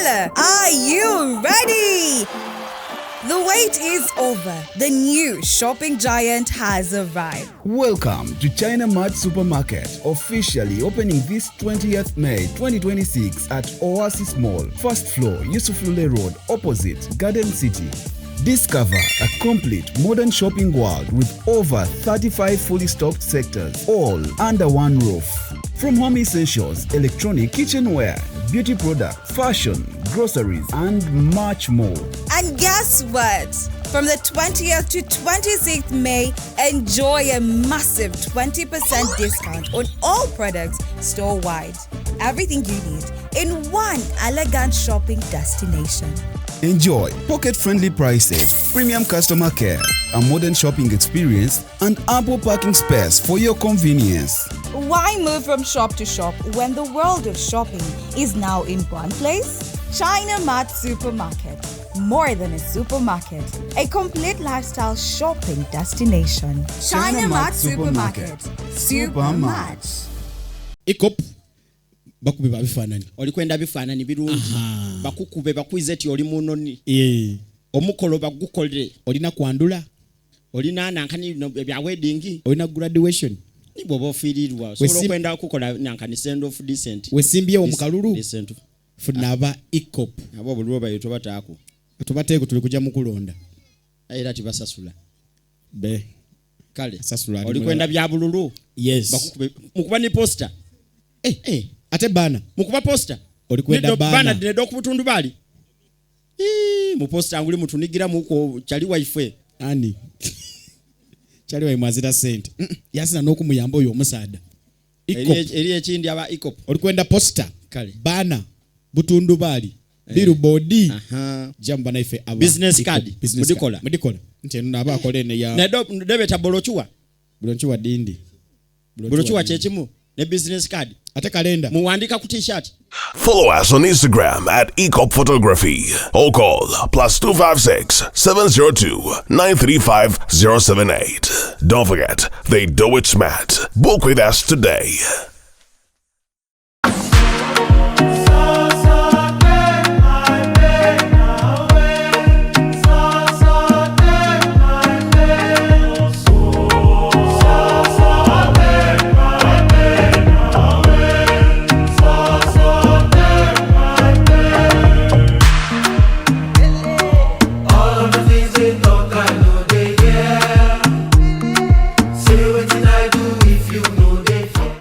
Kampala, are you ready? The wait is over. The new shopping giant has arrived. Welcome to Chinamart Supermarket, officially opening this 20th May 2026 at Oasis Mall, first floor, Yusuf Lule Road, opposite Garden City. Discover a complete modern shopping world with over 35 fully stocked sectors, all under one roof. From home essentials, electronic kitchenware, beauty products, fashion, groceries, and much more. And guess what? From the 20th to 26th May, enjoy a massive 20% discount on all products store wide. Everything you need in one elegant shopping destination. Enjoy pocket friendly prices, premium customer care, a modern shopping experience, and ample parking space for your convenience. Why move from shop to shop when the world of shopping is now in one place? Chinamart Supermarket. More than a supermarket, a complete lifestyle shopping destination. Chinamart Supermarket. Super much. EACOP bakube babifaananyi. Oli kwenda bifaananyi birungi, bakukube bakwize ti oli munoni. Omukolo bagukolere. Olina kwandula. Olina nankani no, ebya wedding. Olina graduation. Ni bw'oba ofiirirwa osobola okwenda okukola nankani send off decent. Wesimbyewo mu kalulu. Decent. Funa aba EACOP. Abo obululu bayo tobataako. Tubateeko, tuli kujja mu kulonda. Era tibasasula. Be Kale Sasula ali oli kwenda bya bululu. Yes. Bakukube mukuba ni poster. Eh, ate bana Mukuba poster. Oli kwenda Neddo- bana. bana neddo ku butundu bali. Ii, mu poster nguli mutunigira muko kyali waife. Ani kyali waimwazira sente. Yasina n'okumuyamba oyo omusaada. EACOP. Eri ekindi aba EACOP. Oli kwenda poster. Kale. Bana butundu bali billboard. Jambo banaife aba Business EACOP. card. Business Mudikola. card. Mudikola nti eno naba akola eno ya Neddo debeta bolochuwa. Bolochuwa dindi. Bolochuwa kyekimu ne business card. Ate kalenda. Muwandika ku t-shirt. Follow us on Instagram at Ecop Photography or call +256 702 935 078. Don't forget, they do it smart. Book with us today. All of the things they talk, I know they hear. Say wetin I do if you know they fear.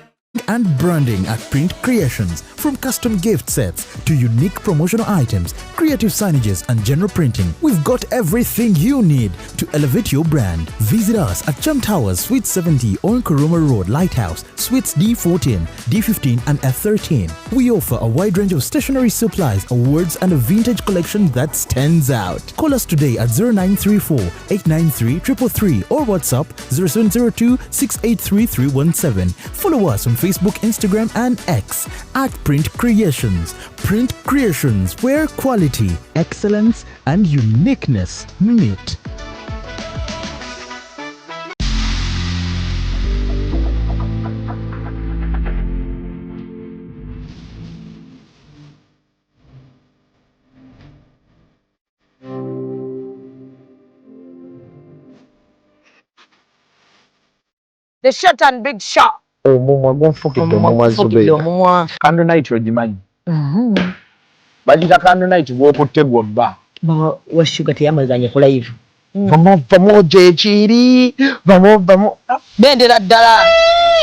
And branding at Print Creations. From custom gift sets to unique promotional items, creative signages, and general printing, we've got everything you need to elevate your brand. Visit us at Chum Towers, Suite 70 on Kuruma Road, Lighthouse, Suites D14, D15, and F13. We offer a wide range of stationery supplies, awards, and a vintage collection that stands out. Call us today at 0934 893 333 or WhatsApp 0702 683 317. Follow us on Facebook, Instagram, and X at Print Creations. Print Creations, where quality, excellence, and uniqueness meet. The short and big shot. Omumwa gunfukidde Omumwa omumwa. gufukidde Zubeera. Omumwa. Candle night ogimanyi? Bagita candle night gwokutte gwobba. Mama wa Shuga teyamazanye ku live. Vamu vamu gyekiri vamu vamu. Bendera ddala.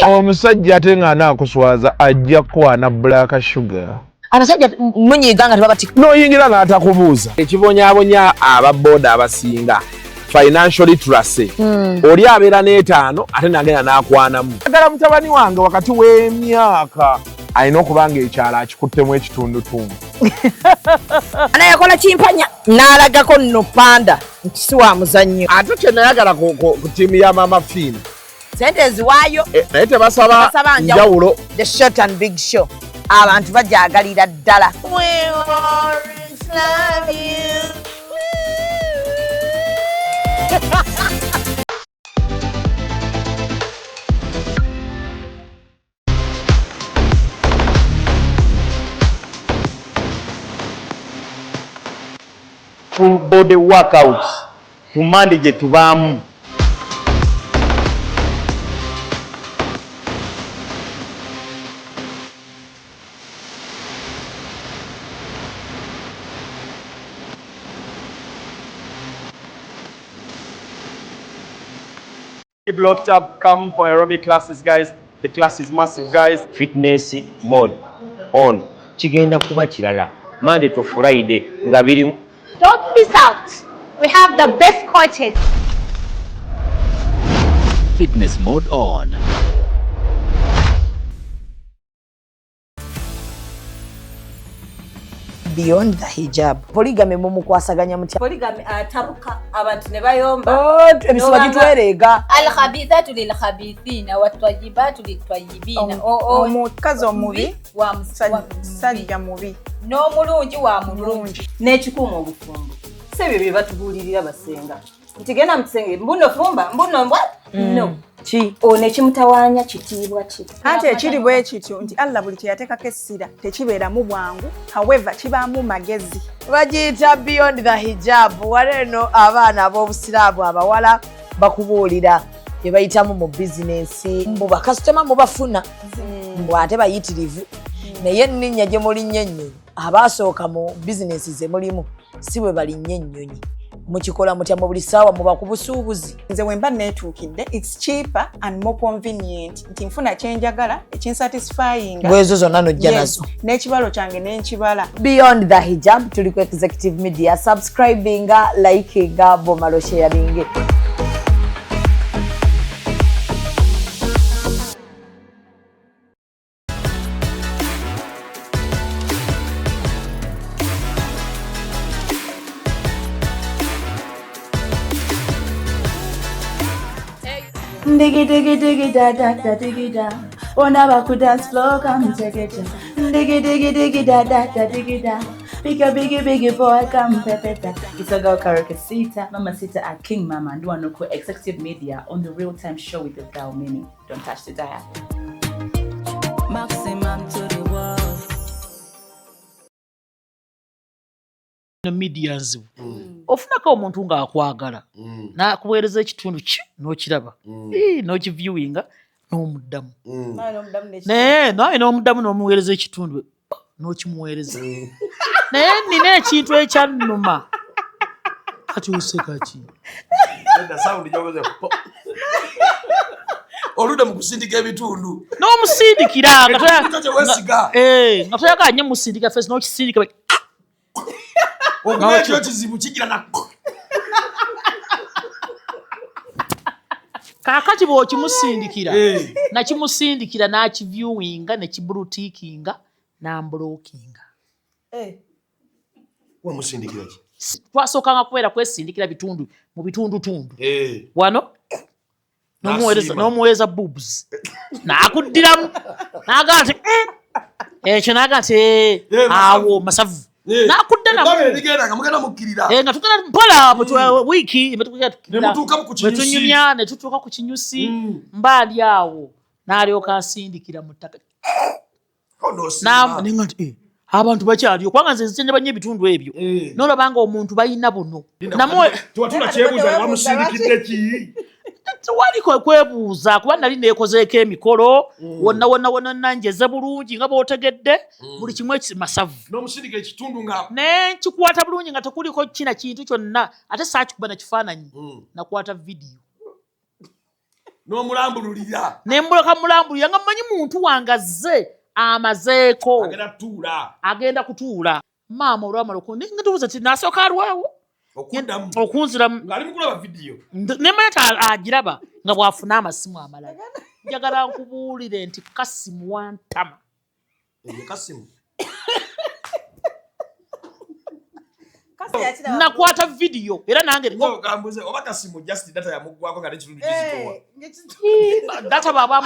Omusajja ate ng'anaakuswaza ajja kukwana Black Sugar. Abasajja munyiiga nga tebabatika. N'oyingira n'atakubuuza. Ekibonyaabonya ababooda abasinga financial literacy. Oli abeera n'etaano ate n'agenda n'akwanamu. Agala mutabani wange wakati w'emyaka alina okuba ng'ekyalo akikuttemu ekitundutundu. Anayakola kimpanya n'alagako nno panda nti si wa muzannyo. Ate kye nayagala ku ttiimu ya Mama Fiina. Sente eziwaayo. Eh, naye tebasaba Tebasaba njawulo. The short and big show abantu bajagalira ddala. We always love you. Full body workouts ku Mande gye tubaamu. Keep locked up, come for aerobic classes, guys. The class is massive, guys. Fitness mode on kigenda kuba kirala Monday to Friday nga biri. Don't miss out. We have the best coaches. Fitness mode on. Beyond the Hijab, polygamy mumukwasaganya mutya? Polygamy atabuka abantu ne bayomba. Oh, emisiwa gitwereega. Alkhabithatu lilkhabithina watwayibatu litwayibina. Omukazi omubi wa musajja mubi n'omulungi wa mulungi. N'ekikuuma obufumbo si ebyo bye batubuulirira basenga nti genda mu kisenge mbuno fumba mbuno mbwa no ki ono ekimutawaanya kitiibwa ki. Anti ekiri bwe kityo nti Allah buli kye yateekako essira tekibeeramu bwangu, however kibaamu magezi. Bagiyita Beyond the Hijab. Wano abaana ab'obusiraamu abawala bakubuulira bye bayitamu mu bizinensi, mbu bakasitoma mubafuna, mbu ate bayitirivu, naye enninnya gye mulinnya ennyonyi abaasooka mu bizinensi ze mulimu si bwe balinnya ennyonyi. Mukikola mutya mu buli ssaawa muba ku busuubuzi? Nze wemba neetuukidde, it's cheaper and more convenient nti nfuna kyenjagala ekinsatisfyinga. Bwezo zonna nojja Yes, nazo. N'ekibalo kyange n'enkibala. Beyond the Hijab tuli ku Executive Media. Subscribinga, likinga, bomalo sharinge. Diggy diggy diggy da da da diggy da. Ona ku dance floor, come take it. Diggy diggy diggy da da da diggy da. Pick a biggie biggie boy, come pepeta. It's a girl Karaoke Sita, Mama Sita at King Mama and Duanoko Executive Media on the Real Time Show with the girl Mimi. Don't touch the dial. Maximum to the world. Media nzibu. Ofunako omuntu ng'akwagala n'akuweereza ekitundu ki n'okiraba, n'okiviewinga n'omuddamu, naye nawe n'omuddamu n'omuweereza ekitundu n'okimuweereza. Naye nina ekintu ekyannuma kati oseka ki? Oludda mu kusindika ebitundu n'omusindikira nga toyagala nnyo musindika fesi n'okisindika. Okuba ekyo kizibu kigira na Kaakati bw'okimusindikira nakimusindikira n'akiviewinga nekibulutiikinga n'ambulokinga. Wamusindikira ki? Twasookanga kubeera kwesindikira bitundu mu bitundutundu wano n'omuweereza boobs n'akuddiramu n'agamba nti ekyo n'agamba nti awo masavu nakudda nga tugenda mpola wiiki bwetunyumya ne tutuuka ku kinyusi, mba ndi awo n'alyoka asindikira mu ttaka nenga nti abantu bakyaliyo kubanga nze nzenjaba nnyo ebitundu ebyo n'olaba nga omuntu balina buno. Tewaliko kwebuuza kuba nali neekozeeko emikolo wonna wonna wonna nanjeze bulungi nga bw'otegedde buli kimu masavu naye nkikwata bulungi nga tekuliko kina kintu kyonna ate saakikuba na kifaananyi, nakwata vidiyo n'omulambululira nembuleka mulambulira nga mmanyi muntu wange azze amazeeko agenda kutuula. Maama olwamala nga ti nasooka alwawo okunziramu nemanya ti agiraba nga bw'afuna amasimu amalala. Njagala nkubuulire nti Kasimu wantama. Nakwata vidiyo era nange data baba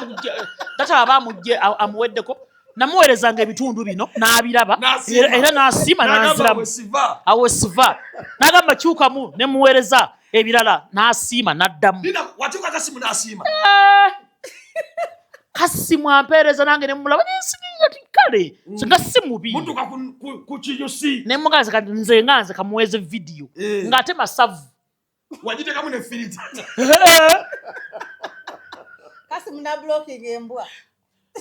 amuweddeko namuweerezanga ebitundu bino n'abiraba era n'asiima n'anziramu awo siva n'agamba kyukamu ne muweereza ebirala n'asiima n'addamu. Kasimu ampeereza nange nemulaba nensigira ti kale nga si mubi. Mutuuka ku kinyusi. Nemugaza kati nze nga nze kamuweeze vidiyo ng'ate masavu. Wagiteekamu ne filita. Kasimu na blocking embwa.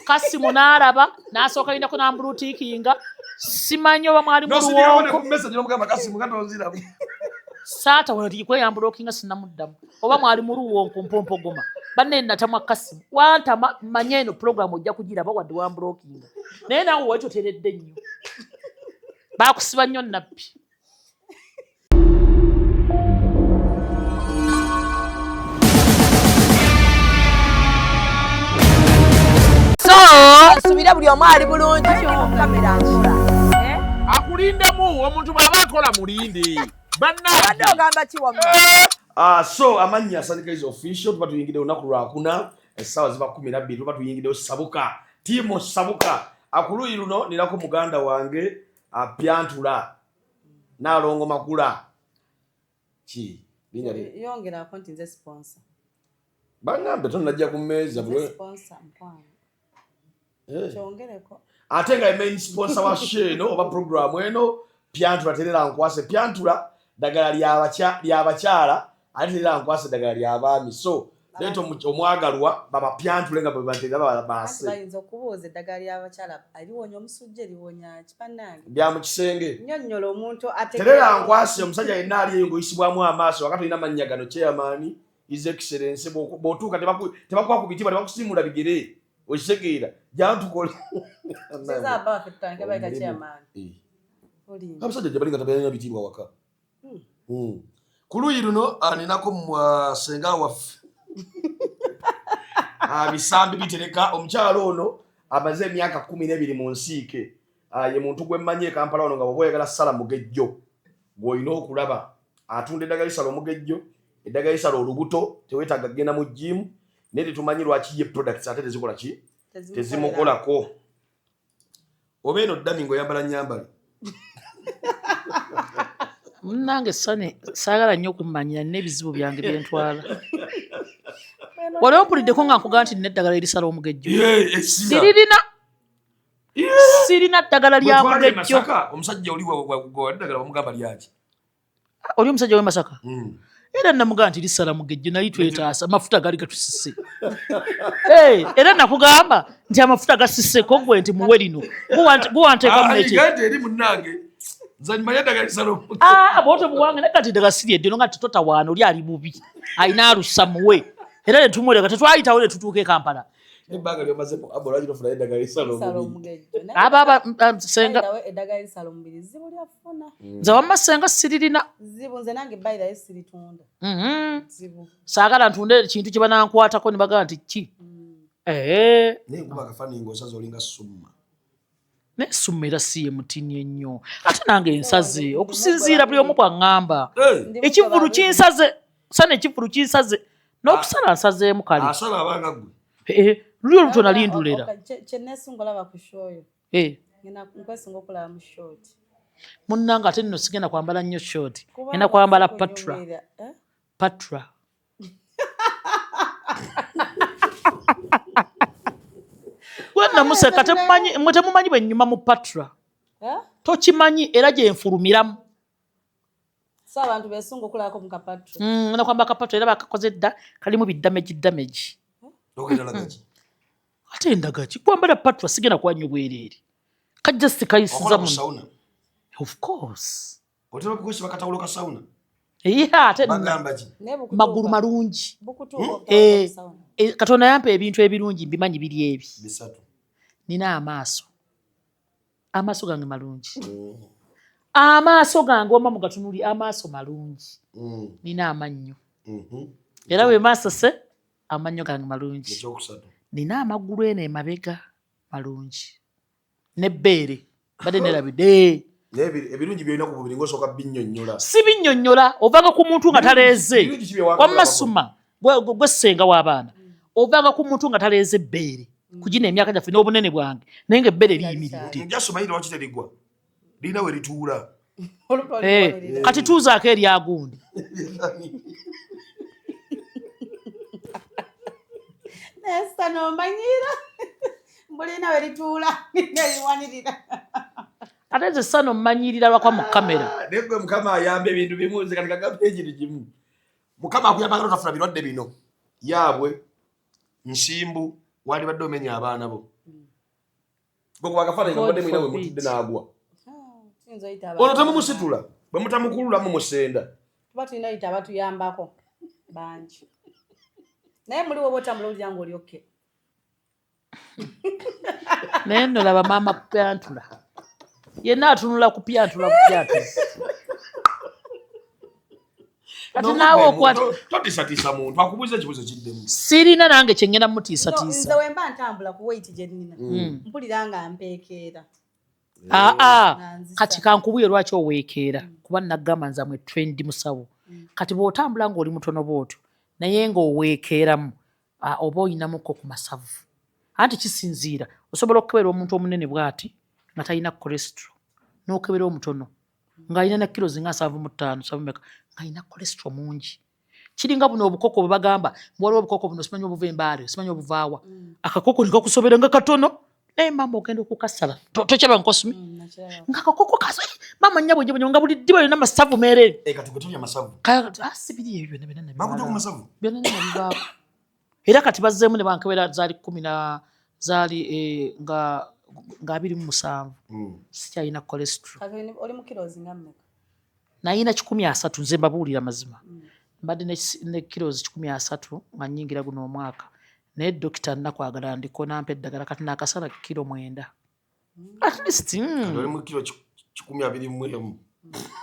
Kasimu n'alaba n'asooka lindako n'ambulutiikinga simanyi oba mwali mu N'osindikawo ne luwonko. ku message n'omugamba Kasimu nga tonziramu. Saata wano tikweyambulookinga sinamuddamu oba mwali mu luwonko mpompogoma banne natamwa Kasimu wantama manye eno pulogulaamu ojja kugiraba wadde wambulookinga naye naawe wali toteredde nnyo baakusiba nnyo nabbi. So nsubire buli omu ali bulungi kamera nkola. Akulindemu omuntu bw'aba akola mulinde. Obadde ogamba ki wamma? So amannya Asanika is official, tuba tuyingidde olunaku lwakuna essaawa ziba 12, tuba tuyingiddewo Sabuka, tiimu Sabuka. Akuluyi luno nirako muganda wange apyantula Naalongo Makula. Ki linnya lye? Yongerako nti nze sponsor. Bangambe tonnajja ku mmeeza Nze bwe. sponsor mukwano. Eh. Kyongereko. Ate nga main sponsor wa show eno oba program eno Pyantula terera nkwase. Pyantula ddagala ly'abakyala ate terera nkwase ddagala ly'abaami. So leeta omwagalwa babapyantule nga bwe baterera baase. Bayinza okubuuza eddagala ly'abakyala liwonya omusujja liwonya ki bannange? Bya mu kisenge. Nnyonnyola omuntu ategeera. Terera nkwase omusajja yenna ali eyo ng'oyisibwamu amaaso wakati olina amannya gano chairman His Excellency bw'otuuka tebakuwa ku bitiibwa tebakusiimula bigere okitegeera jantukole. Sinza abba waffe tutandike bayita chairman. Olimba. Abasajja gye bali nga tebalina bitiibwa waka. Ku luuyi luno aninako senga waffe. Bisambi bitereka omukyalo ono amaze emyaka 12 mu nsiike. Ye muntu gwe mmanyi e Kampala wano nga bw'oba oyagala ssala mugejjo gw'olina okulaba. Atunda eddagala lisala omugejjo, eddagala lisala olubuto, teweetaaga kugenda mu gym, naye tetumanyi lwaki ye products ate tezikola ki? Tezimukolako. Oba eno ddami ng'oyambala nnyambale. Munnange Sane saagala nnyo okummanyira nina ebizibu byange bye ntwala. Wali ompuliddeko nga nkugamba nti nina eddagala erisala omugejjo? Siririna. Sirina ddagala lya mugejjo. Omusajja oli eddagala bamugamba lyaki? Oli omusajja w'e Masaka? Era namugamba nti lisala mugejjo naye twetaasa amafuta gali gatusise. Era nakugamba nti amafuta gasiseko gwe nti muwe lino. Guwanteekamu neki? Eri munnange. Nze mmanyi eddagala lisala omugejjo. Bw'otyo buwange naye kati eddagala si lyedde nga totawaana oli ali bubi. Alina alusa muwe. Era ne tumwereka tetwayitawo ne tutuuka e Kampala. Ebbanga ly'omaze mu Abo lwaki tofunayo eddagala lisala omubiri? Aba senga. Eddagala lisala omubiri zibu lyafuna. Nze wamma senga siririna. Zibu nze nange by the way siritunda. Zibu. Saagala ntunde ekintu kye banankwatako ne bagamba nti ki? Naye nkuba akafaananyi ng'osaze olinga summa. Naye summa era si ye mutini ennyo. Ate nange nsaze okusinziira buli omu bw'aŋŋamba. Ekivvulu kinsaze. Sana ekivvulu kinsaze. N'okusala nsazeemu kale. Asala abanga ggwe. Luli oluto nali ndulera. Kye neesunga olaba ku show yo. Nkwesunga okulaba mu short. Munnange ate nno sigenda kwambala nnyo short. Ngenda kwambala patra. Patra. Gwe namuseka temumanyi, mwe temumanyi bwe nnyuma mu patra. Tokimanyi era gye nfulumiramu. So abantu beesunga okulabako mu kapatra. Ngenda kwambala kapatra era bakakoze dda kalimu bi damage damage. Ate ndaga ki? Kwambala patra sigenda kuba nnyo bwereere. Kajja sikayisiza muno. Of course. Otera kukozesa bakatawulo ka sauna? Yeah, ate bagamba ki? Magulu malungi. Katonda yampa ebintu ebirungi mbimanyi biri ebi. Bisatu. Nina amaaso. Amaaso gange malungi. Amaaso gange wamma mugatunuli amaaso malungi. Nina amannyo. Era bwe maasose amannyo gange malungi. Nina amagulu eno emabega malungi. N'ebbeere badde nerabidde. Ebirungi by'olina ku mubiri ng'osooka binnyonnyola. Si binnyonnyola, ovanga ku muntu nga taleeze. Wamma suma gwe ssenga w'abaana. Ovanga ku muntu nga taleeze ebbeere. Kugina emyaka gyaffe n'obunene bwange naye ng'ebbeere liyimiridde. Njasoma yino lwaki terigwa? Lirina we lituula. Kati tuuzaako eryagundi. Nesta nomanyira mbulina we lituula neriwanirira. Ate nze sano mmanyirira lwakwa mu kamera. Ah, naye gwe Mukama ayamba ebintu bimu, nze kati kagamba ekintu kimu, Mukama akuyamba nga totafuna birwadde bino yaabwe nsimbu wandibadde omenya abaana bo gwe kuba akafaananyi God kabadde mulina we forbid. mutudde n'agwa. Tuyinza oyita Ono abantu. temumusitula, bwe mutamukulula mumusenda. Tuba tulina oyita abatuyambako bangi, naye muli woba otambula owulira nga oli okke. Naye nno laba maama pyantula yenna atunula ku pyantula bupyantuzi kati naawe okwata. Totiisatiisa muntu akubuuza ekibuuzo kiddemu. Sirina nange kyengenda No, nze mutiisatiisa. wemba ntambula ku weight gye nnina, mpulira nga mpeekeera. Aa, kati kankubuye lwaki oweekeera, kuba nagamba nze amwe trendi musawo. Kati bw'otambula ng'oli mutono bw'otyo naye ng'oweekeeramu, oba oyinamuko ku masavu, anti kisinziira. Osobola okukebera omuntu omunene bw'ati nga talina cholesterol, n'okebera omutono ng'alina ne kilos nga 75 70 ng'alina cholesterol mungi. Kiringa buno obukoko bwe bagamba, waliwo obukoko buno simanyi obuva embaale, simanyi obuvaawa, akakoko ne kakusobera nga katono, naye maama ogenda okukasala tokyaba nkosumi nga kakoko kaso maama nnyabo nnyabo nga buli ddiba lyonna masavu meereere. Eh, kati gwe tolya masavu? Si biri ebyo byonna byonna. Bakujja ku masavu? Byonna nabivaako, era kati bazzeemu ne bankebera, zaali kumi na zaali nga 27, sikyalina cholesterol. Kati oli mu kilos nga mmeka? Nayina 130. Nze mbabuulira mazima, mbadde ne kilos 130 nga nnyingira guno omwaka, naye dokita nakwagala ndiko nampa eddagala, kati nakasala kiro 9 at least. Kati oli mu kiro 121.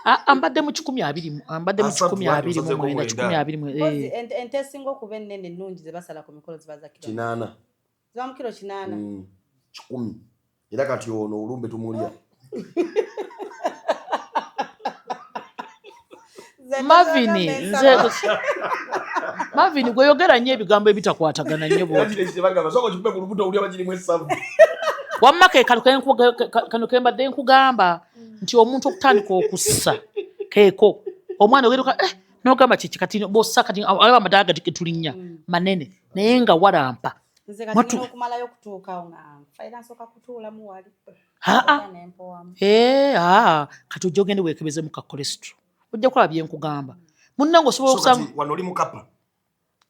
Ah, mbadde mu 120 mbadde mu Asatu, 129. osazeeko 120. Mpozi ente esinga okuba ennene ennungi ze basala ku mikolo ziba za kiro 80. Ziba mu kiro 80. 100, era kati ono olumbe tumulya. Marvin, nze Marvin gwe yogera nnyo ebigambo ebitakwatagana nnyo bw'otyo. Bagamba sooka okikube ku lubuto olya bagirimu essavu. Wamma ke kano ke mbadde nkugamba nti omuntu okutandika okussa keeko omwana ogenda n'ogamba kiki kati bw'ossa kati alaba amadaala gati getulinnya manene naye nga walampa. Nze kati Mwatu- nina okumalayo okutuukawo nga nfa, era nsooka kutuulamu wali. Aa. Nempowamu. Eh, aa, kati ojja ogende weekebezemu ka cholesterol, ojja kulaba bye nkugamba munnange osobola So okusanga. kati wano oli mukapa?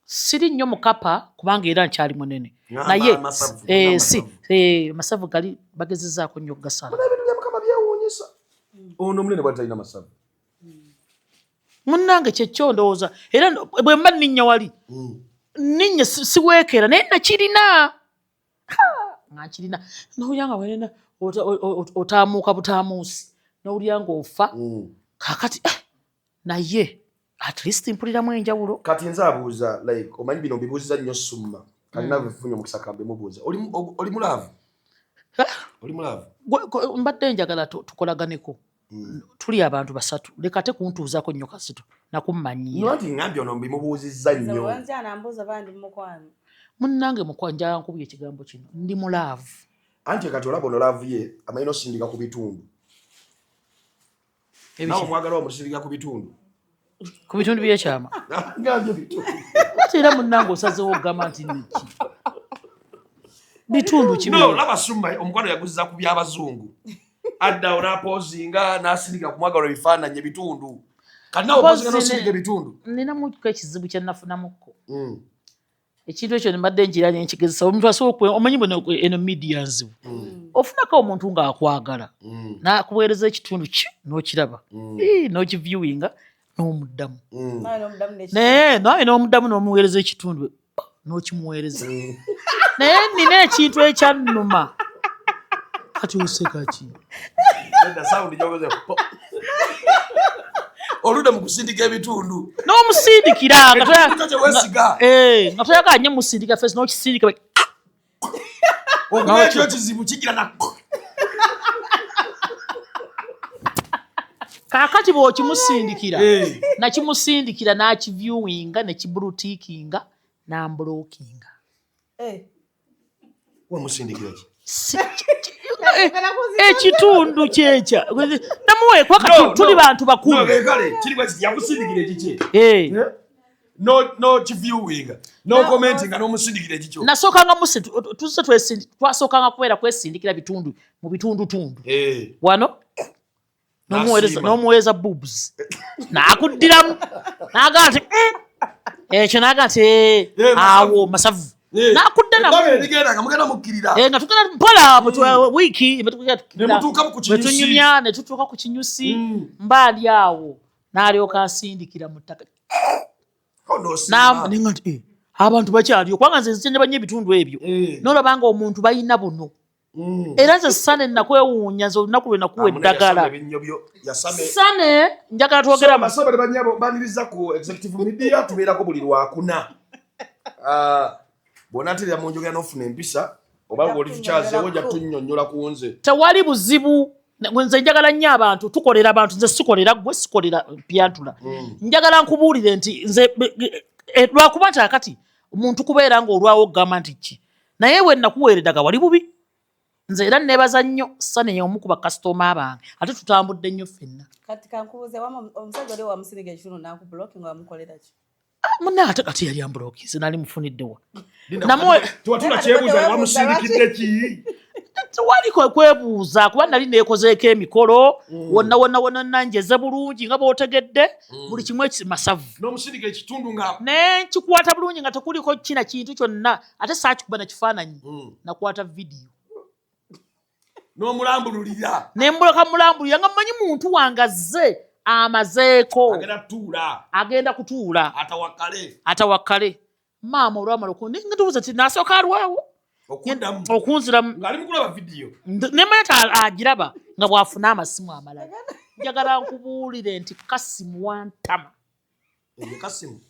Siri nnyo mukapa kubanga era nkyali munene. Ngamba Naye amasavu, si amasavu gali bagezezaako nnyo okugasala. Ebintu bya Mukama byewuunyisa, ono omunene bwali talina masavu. Munnange kyekyo ndowooza era bwe mba nninnya wali nninnya siweekera naye nakirina. Ha, nga nkirina nowulira nga wenena otaamuuka butaamuusi nowulira ng'ofa. Kaakati naye at least mpuliramu enjawulo. Kati nze abuuza, like omanyi bino mbibuuziza nnyo summa kati naawe funye omukisa kambe mubuuza, oli mu love? Oli mu love? Mbadde njagala tukolaganeko, tuli abantu basatu, leka ate kuntuuzaako nnyo kasito nakummanyiira. Nti ngambye ono mbimubuuzizza Nze nnyo. bwenzi anambuuza bandi mukwano. Munnange njagala nkubye ekigambo kino, ndi mu love. Anti kati olaba ono love ye amanyi nosindika ku bitundu. Ebiki? Nawe omwagala omusindika ku bitundu? Ku bitundu by'ekyama? Ngambye bitundu. Ate era munnange osazeewo okugamba nti niki bitundu kimu? No, laba summa omukwano yaguzza ku byabazungu, addawo n'apoozinga n'asindika ku mwagalo ebifaananyi ebitundu. Kati nawe opoozinga n'osindika ebitundu. Ninamuko ekizibu kye nafunamukko, ekintu ekyo mbadde ngira nenkigezesa omuntu asobola omanyi buno eno media nzibu, ofunako omuntu ng'akwagala n'akuweereza ekitundu ki n'okiraba, n'okiviewinga n'omuddamu, naye nawe n'omuddamu n'omuweereza ekitundu n'okimuweereza, naye nina ekintu ekyannuma. Kati oseka ki? Nedda, sound gy'okoze, po. Oludda mu kusindika ebitundu. N'omusindikira nga Ekitundu kye weesiga. Nga toyagala nnyo musindika face n'okisindika. Okuba ekyo kizibu kigira na Kaakati bw'okimusindikira, nakimusindikira n'akiviewinga nekiblue-tickinga n'amblockinga. Wamusindikira ki? Ekitundu kyekya namuweekwa kati tuli bantu bakulu. No, kale kiri bwe kiti, yakusindikira ekikye. No, no kiviewinga. N'okomentinga n'omusindikira ekikyo. Nasookanga tuzze twasookanga kubeera kwesindikira bitundu mu bitundutundu. Wano n'omuweereza boobs n'akuddiramu n'agamba nti ekyo, n'agamba nti awo masavu, n'akudda nga tugenda mpola wiiki bwetunyumya ne tutuuka ku kinyusi, mba ndi awo n'alyoka asindikira mu ttaka. Nenga nti abantu bakyaliyo, kubanga nze nzijjanjaba nnyo ebitundu ebyo, n'olaba nga omuntu balina buno. Era nze Sane nakwewuunya, nze olunaku lwe nakuwa eddagala, Sane, njagala twogera. Basabale banyabo, baniriza ku Executive Media. Tubeerako buli Lwakuna. Bw'onaaterera mu njogera n'ofuna empisa, oba ng'oli tukyazeewo, ojja tunnyonnyola ku nze. Tewali buzibu. Nze njagala nnyo abantu, tukolera abantu. Nze sikolera gwe, sikolera pyantula. Njagala nkubuulire nti nze lwakuba nti akati omuntu kubeera ng'olwawo okugamba nti ki, naye we nakuweera eddagala wali bubi. Nze era neebaza nnyo Sane, omu ku bakasitoma bange, ate tutambudde nnyo ffenna. Kati kankubuuze, wama omusajja oli wamusindika ekitundu nakublocking, wamukolera ki? Munna, ate kati yali amblockinze, nali mufuniddewa? Tewatula kyebuuza, wamusindikidde ki? Tewali kwebuuza, kuba nali neekozeeko emikolo wonna wonna wonna, nanjeze bulungi nga bw'otegedde buli kimu masavu. N'omusindika ekitundu nga ne nkikwata bulungi nga tekuliko kina kintu kyonna, ate saakikuba na kifaananyi, nakwata vidiyo. N'omulambululira. Nembuleka mulambulira nga mmanyi muntu wange azze amazeeko. Agenda tuula. Agenda kutuula. Atawakkale. Atawakkale. Maama olwamala nga nti nasooka alwawo okuddamu okunziramu. Ng'ali mu kulaba vidiyo. Nemanya ti agiraba nga bw'afuna amasimu amalala. Njagala nkubuulire nti Kasimu wantama. Ye Kasimu.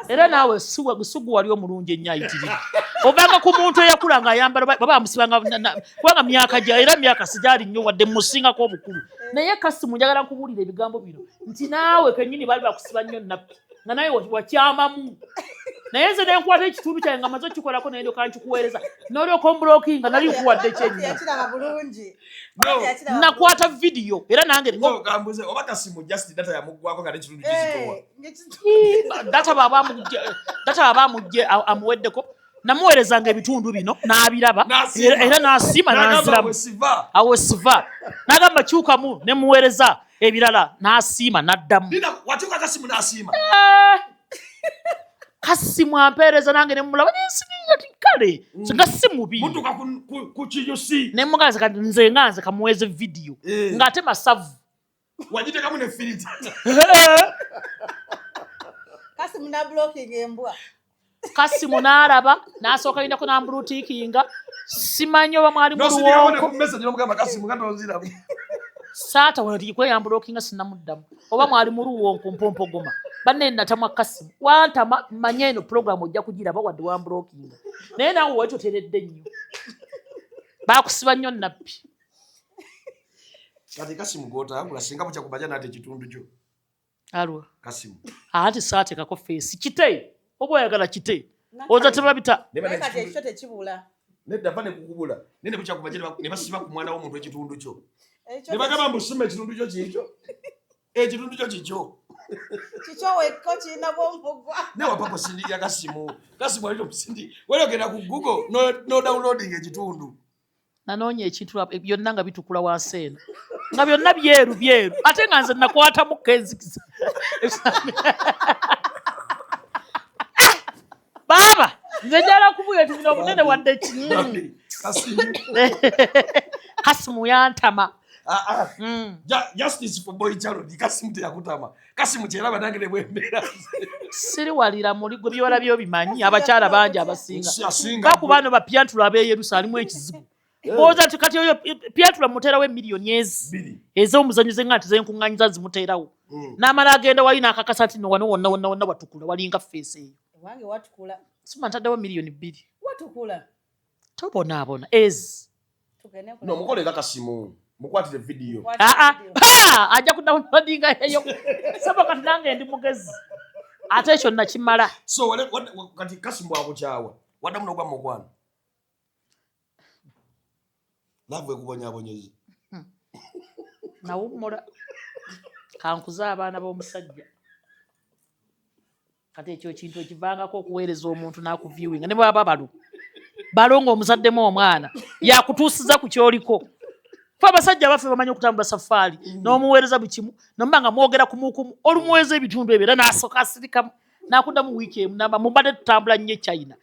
Era naawe sugu wali omulungi ennyo ayitirira, ovanga ku muntu eyakula ng'ayambala baba bamusibanga kubanga myaka gya era myaka sigyali nnyo wadde musingako obukulu. Naye Kasimu, njagala nkubuulira ebigambo bino nti naawe kennyini baali bakusiba nnyo nappi nga naye wakyamamu, naye nze nenkwata ekitundu kyange nga maze okikolako, naye ndyoka nkikuweereza n'olyoka omblockinga, nali nkuwadde kyennyo. Yakiraba bulungi. Nakwata vidiyo era nange. Gambuze oba Kasimu just data yamuggwako nga n'ekitundu kizitowa. Data baba amugje amuweddeko, namuweerezanga ebitundu bino n'abiraba. N'asiima. Era n'asiima. N'agamba n'anziramu. Awo siva. Awo siva, n'agamba kyukamu, nemuweereza ebirala n'asiima n'addamu. Linda, wakyuka Kasimu n'asiima. Kasimu ampeereza nange nemulaba nensigira ti kale nga si mubi. Mutuuka ku kinyusi. Nemugaza kati nze nga nze kamuweeze vidiyo ng'ate masavu. Wagiteekamu ne filter. Kasimu na blocking embwa. Kasimu n'alaba n'asooka lindako n'amblue-tickinga, simanyi oba mwali mu N'osindikawo ne luwonko. ku message n'omugamba Kasimu nga tonziramu. Saata wano kweyamblockinga, sinamuddamu oba mwali mu luwonko mpompogoma. Banne natamwa Kasimu wantama, manye eno puroguramu ojja kugiraba wadde wamblockinga, naye naawe wali toteredde nnyo, bakusiba nnyo nappi. Kati Kasimu gw'otangula singa bukya kumaja n'ate ekitundu kyo. Alwa? Kasimu. Anti saateekako face kite, oba oyagala kite oza tebabita. Naye kati ekikyo tekibula. Nedda, va ne kukubula naye ne bukya kumaja ne basiba ku mwana w'omuntu ekitundu kyo. Ekyo Ne bagamba mbu sima ekitundu kyo kikyo, ekitundu kyo kikyo. Kikyo wekko kirina bwomugwa. Naye wapapa osindikira Kasimu, Kasimu alina omusindi wali ogenda ku Google no downloading ekitundu. Nanoonya ekintu byonna nga bitukula wansi eno nga byonna byeru byeru, ate nga nze nakwatamu kenzikiza. Baaba nze njala kubuya nti buno obunene wadde ki. Kasimu yantama. Ah, ah. Justice for boy child. Kasimu teyakutama. Kasimu kyeraba nange ne bwembeera. Siriwalira muli gwe byola byobimanyi, abakyala bangi abasinga Asinga. Baku bano bapyantula ab'eyerusalemu ekizibu oza nti kati oyo pyantula muteerawo emiliyoni ezi ez'omuzanyo zenga nti zenkuŋŋanyiza zimuteerawo, n'amala agenda wali n'akakasa nti no wano wonna wonna wonna watukula walinga face eyo. Ewange watukula. Sima ntaddewo miliyoni 2. Watukula. Tobonaabona ezi. Tugende. No mukolera Kasimu mukwatire vidiyo. Aa, ha, ajja kudownloadinga eyo sabo. Kati nange ndi mugezi ate ekyo nakimala. So kati Kasimu bwakukyawa waddamu n'ogwa mu mukwano, love ekubonyaabonyeza? Nawummula kankuze abaana b'omusajja. Kati ekyo ekintu ekivangako okuweereza omuntu n'akuviewinga ne bwaba balo balo ng'omuzaddemu omwana yakutuusiza ku kyoliko. Fe abasajja baffe bamanyi okutambula safaari n'omuweereza buli kimu nomuba nga mwogera kumukumu olumuweereza ebitundu ebyo era n'asooka asirikamu n'akuddamu wiiki emu namba mubadde tutambula nnyo e China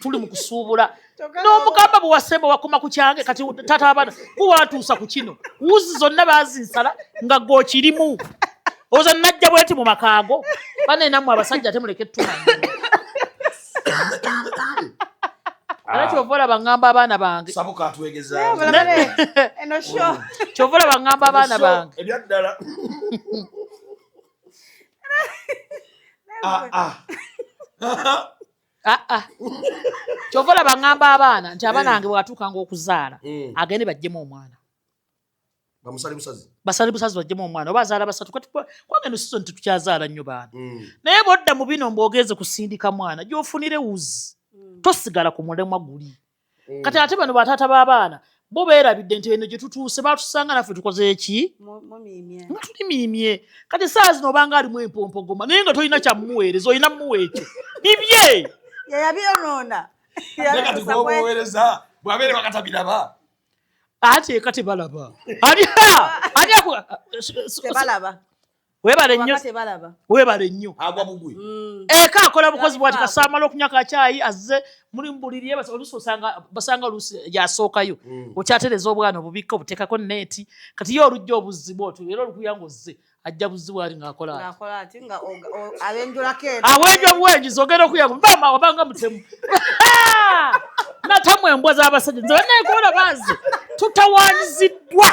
tuli mu kusuubula n'omugamba bwe wasemba wakoma ku kyange kati taata abaana kuwatuusa ku kino wuzi zonna baazinsala nga gw'okirimu oza najja bweti mu makaago bane nammwe abasajja ate muleke tumanya era kyova olaba ngamba abaana bange sabuka atwegezaamu eno show kyova olaba ngamba abaana bange ebyaddala ah, ah. Ah, ah. Kyova olaba ngamba abaana nti abaana bange bwatuukanga okuzaala agende baggyemu omwana bamusale busazi basale busazi baggyemu omwana oba azaala basatu kati kubanga eno season tetukyazaala nnyo baana naye bw'odda mu bino mbw'ogenze kusindika mwana gy'ofunire wuzi tosigala ku mulemwa guli kati ate bano bataata b'abaana bo beerabidde nti eno gye tutuuse baatusanga naffe tukoze eki nga tulimiimye kati saa zino obanga alimu empompogoma naye nga tolina kyamuweereza olina muwa ekyo bibye yeyabyonoona naye kati gwomuweereza bwabeere bakatabiraba ate eka tebalaba ani ani aku tebalaba webale nnyo tebalaba webale nnyo agwa bugwi eka akola bukozi bwati kasaamala okunywa kacyayi azze muli mubuliri ye oluusi osanga basanga oluusi yasookayo okyatereza obwana obubikka obuteekako neeti kati ye olujja obuzzi bwotyo era olukuya ng'ozze ajja buzzi bwali ng'akola ati ng'akola ati nga abenjulako eno awenjwa buwenjuzi ogenda okuya maama wabanga mutemu natamu embwa z'abasajja nze banneekoola banze tutawanyiziddwa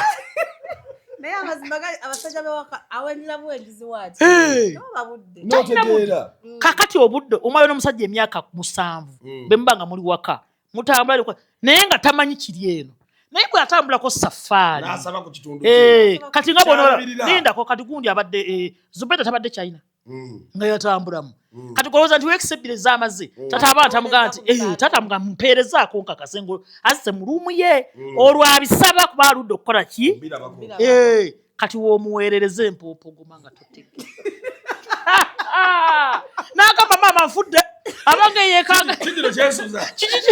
naye amazima gali abasajja bewaka awenjula buwenjuzi waati Hey. oba budde Talina budde. Kakati obudde omwayo n'omusajja emyaka 7 bwe muba nga muli waka mutambula naye nga tamanyi kiri eno naye bw'atambulako safaari n'asaba ku kitundu kati nga bw'onola Kyalabirira. lindako kati gundi abadde Zubeda tabadde China nga yatambulamu kati golowooza nti weekisi ebbiri ez'amazzi tata abaana tamugamba nti tata mugamba mpeerezaako nkakase ngo azze mu ruumu ye olwo abisaba kuba aludde okukola ki kati w'omuweerereza empoopogoma nga totegedde n'agamba maama nfudde abange yeekanga kigino kyesuza Kiki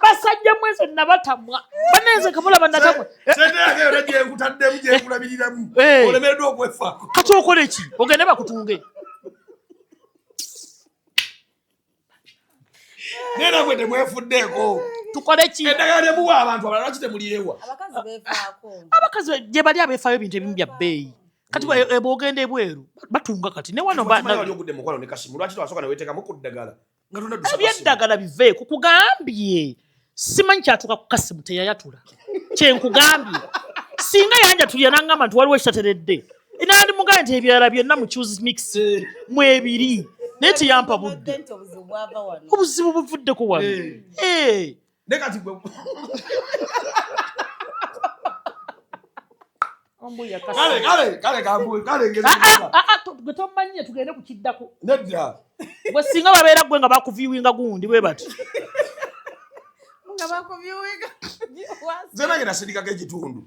basajja mweze nabatamwa banenze kamulaba natamwa sente yange yonna gyenkutaddemu gyenkulabiriramu olemereddwa okwefaako kati okole ki ogende bakutunge naye namwe temwefuddeeko tukole ki eddagala lyemuwa abantu abalala lwaki temulyewa abakazi beefaako abakazi gye bali abeefaayo ebintu ebimu bya bbeeyi kati bw'ogenda ebweru batunga kati ne wano Okimanyi wali ogudde mukwano ne Kasimu lwaki twasooka ne weeteekamu ku ddagala nga tonaddusa Kasimu ebyeddagala biveeko kugambye simanyi kyatuuka ku Kasimu teyayatula kyenkugambye singa yanjatulira n'angamba nti waliwo ekitateredde nandimugambye nti ebirala byonna mu choose mix mwebiri naye teyampa budde nti obuzibu bwava wano obuzibu buvuddeko wano ne kati gwe kale kale kale kambuwe kale ngezi gwe tomanyi tugende ku kiddako nedda gwe singa babeera gwe nga bakuviewinga gundi bwe bati nga bakubyuwiga nze nange nasindikako ekitundu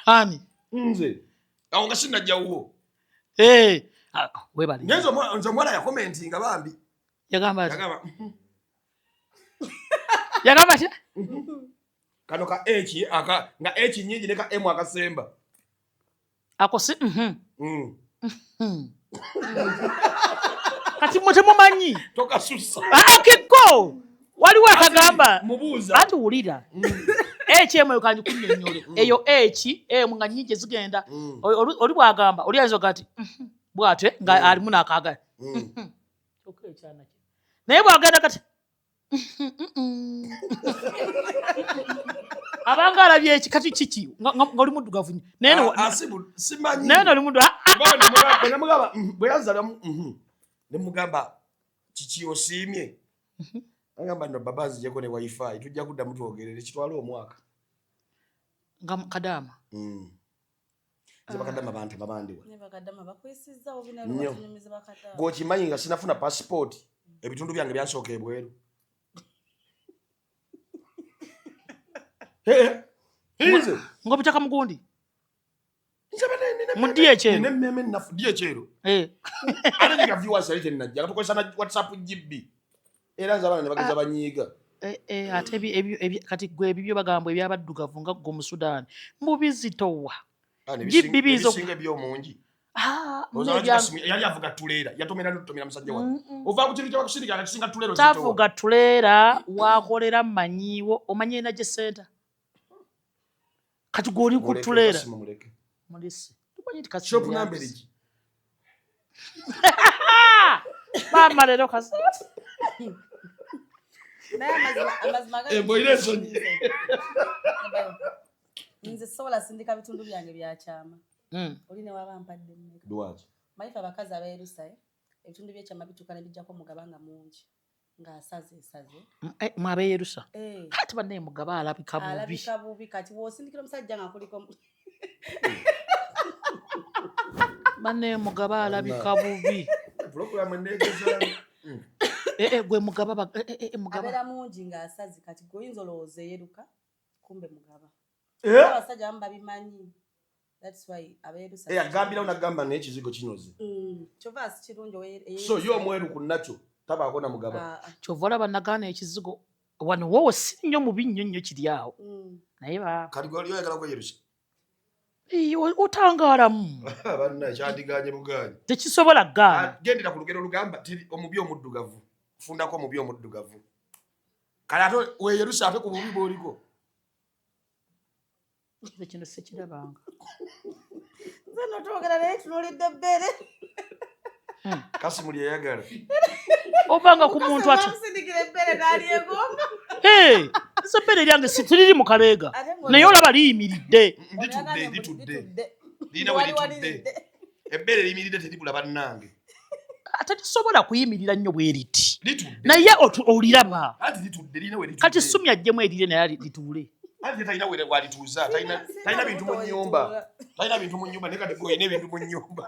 ani nze awo nga sinnajjawuwo webale naye nze omuwala yakomentinga bambi yagamba ati yagamba yagamba ati kano ka h aka nga h nyingi ne ka m akasemba ako si kati mwe temumanyi tokasusa akiko waliwo akagamba mubuuza anti wulira h emu eyo kangi kunnyonnyole eyo h emu nga nnyingi ezigenda oli bw'agamba oli ayinza okugaa nti bw'atyo nga alimu n'akaagala Kyokka ekyana kye naye bw'agenda kati abanga alabye eki kati kiki nga oli muddugavu nnyo naye simanyi naye no oli muddu nemugamba bwe yanzalamu nemugamba kiki osiimye agamba no baba nzijeko ne wifi tujja kuddamu twogerere kitwale omwaka nga kadaama nze bakadama bantama bandiwa ne bakadama bakwesizzawo Nnyo. binatunyumiza bakadama gweokimanyi nga sinafuna pasipooti ebitundu byange byansooka ebweru nze ng'obitaka mugundi nze bane nina Mu DHL? Nina emmeeme ennafu DHL. Eh. Ate nyiga viewers yali tennajja nga tukozesa na WhatsApp GB. Era nze abaana ne bageza banyiiga. Eh, eh, ate kati gwe ebibyo bagamba ebyabaddugavu nga gwe omusudaani mubizitowa. Ah, ne GB biyinza nebisinga ebyomungi. Ah, Olowooza lwaki Kasimu yali avuga tuleera yatomera n'otutomera musajja wange. Ova ku kintu kyabakusindika nga kisinga tuleera ozitowa. Tavuga tuleera wakolera manyiiwo omanyi energy center kati gwe oli ku Muleke, tuleera Kasimu muleke. Mulisi tumanyi nti Kasimu Shop number yandise. egi. Maama leero kasi Naye amazima gali Eh, bw'olina ensonyi. Nze sobola sindika bitundu byange byakyama. Oli ne waba mpadde mmeka. Lwaki? Manyi ffe abakazi abeerusa eh, ebitundu by'ekyama bituuka ne bijjako omugaba nga mungi ng'asaze esaze. Eh, mwe abeeyerusa Eh. kati bannaye mugaba alabika bubi. Alabika bubi kati w'osindikira omusajja nga kuliko Bannaye mugaba alabika bubi. Pulogulaamu enneegeza. Eh, eh, gwe mugaba mugaba abeera mungi ng'asaze kati gwe oyinza olowooza eyeruka kumbe mugaba. Eh? Abasajja abamu babimanyi. That's why abeerusa. Eh, agambirawo n'agamba naye ekizigo kinoze. Kyova si kirungi eyerusa. So ye omweru ku nakyo tabaako na mugaba. Kyova olaba nagaana ekizigo wano wowo si nnyo mubi nnyo nnyo kiri awo naye ba Kati gwe oli oyagala kweyerusa. Ee, otangaalamu Banna kyandiganye bugaanyi. Tekisobola gaana. Gendera ku lugero olugamba tiri omubi omuddugavu. Fundako omubi omuddugavu. Kale ate weeyerusa ate ku bubi bw'oliko. Nze kino sikirabanga. Nze nno twogera naye tunuulidde ebbeere. Kasimu lyeyagala. Obanga ku muntu ati Bamusindikira ebbeere n'alyegomba. Hey, nze ebbeere lyange si teriri mu kabeega Ate ng'oli- naye olaba liyimiridde. Litudde, litudde. Lirina we litudde. Ebbeere liyimiridde teribula bannange. Ate tesobola kuyimirira nnyo bwe riti Litudde. naye oliraba. Anti litudde lirina we litudde. Kati sumi aggyemu erire naye lituule. Anti ye talina we walituuza. Talina bintu mu nnyumba. Talina bintu mu nnyumba naye kati gwe olina ebintu mu nnyumba.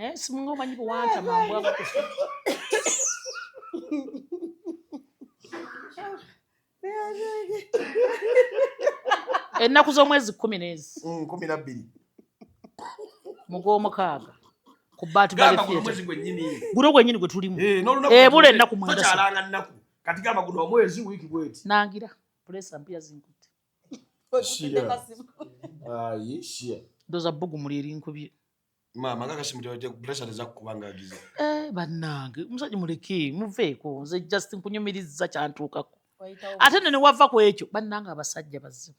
Eh, simunga omanyi bwe wantama mbwa. Ennaku z'omwezi 10 n'ezi. 12. Mu gw'omukaaga ku Bat Valley Gamba guno Theatre. omwezi gwennyini. Guno gwennyini gwe tulimu. Eh, n'olunaku Ebula lwatudde, ennaku 9. Tokyalanga nnaku. Kati gamba guno omwezi wiiki bweti. Nangira puleesa mpya zinkutte. Shia. Ayi, shia. Ndowooza bbugumuli erinkubye. Maama nga Kasimu pressure tezakukuba ng'agize. Eh, bannange omusajja muleke muveeko nze just nkunyumiriza kyantuukako. Ate nno ne wava ku ekyo bannange abasajja bazibu.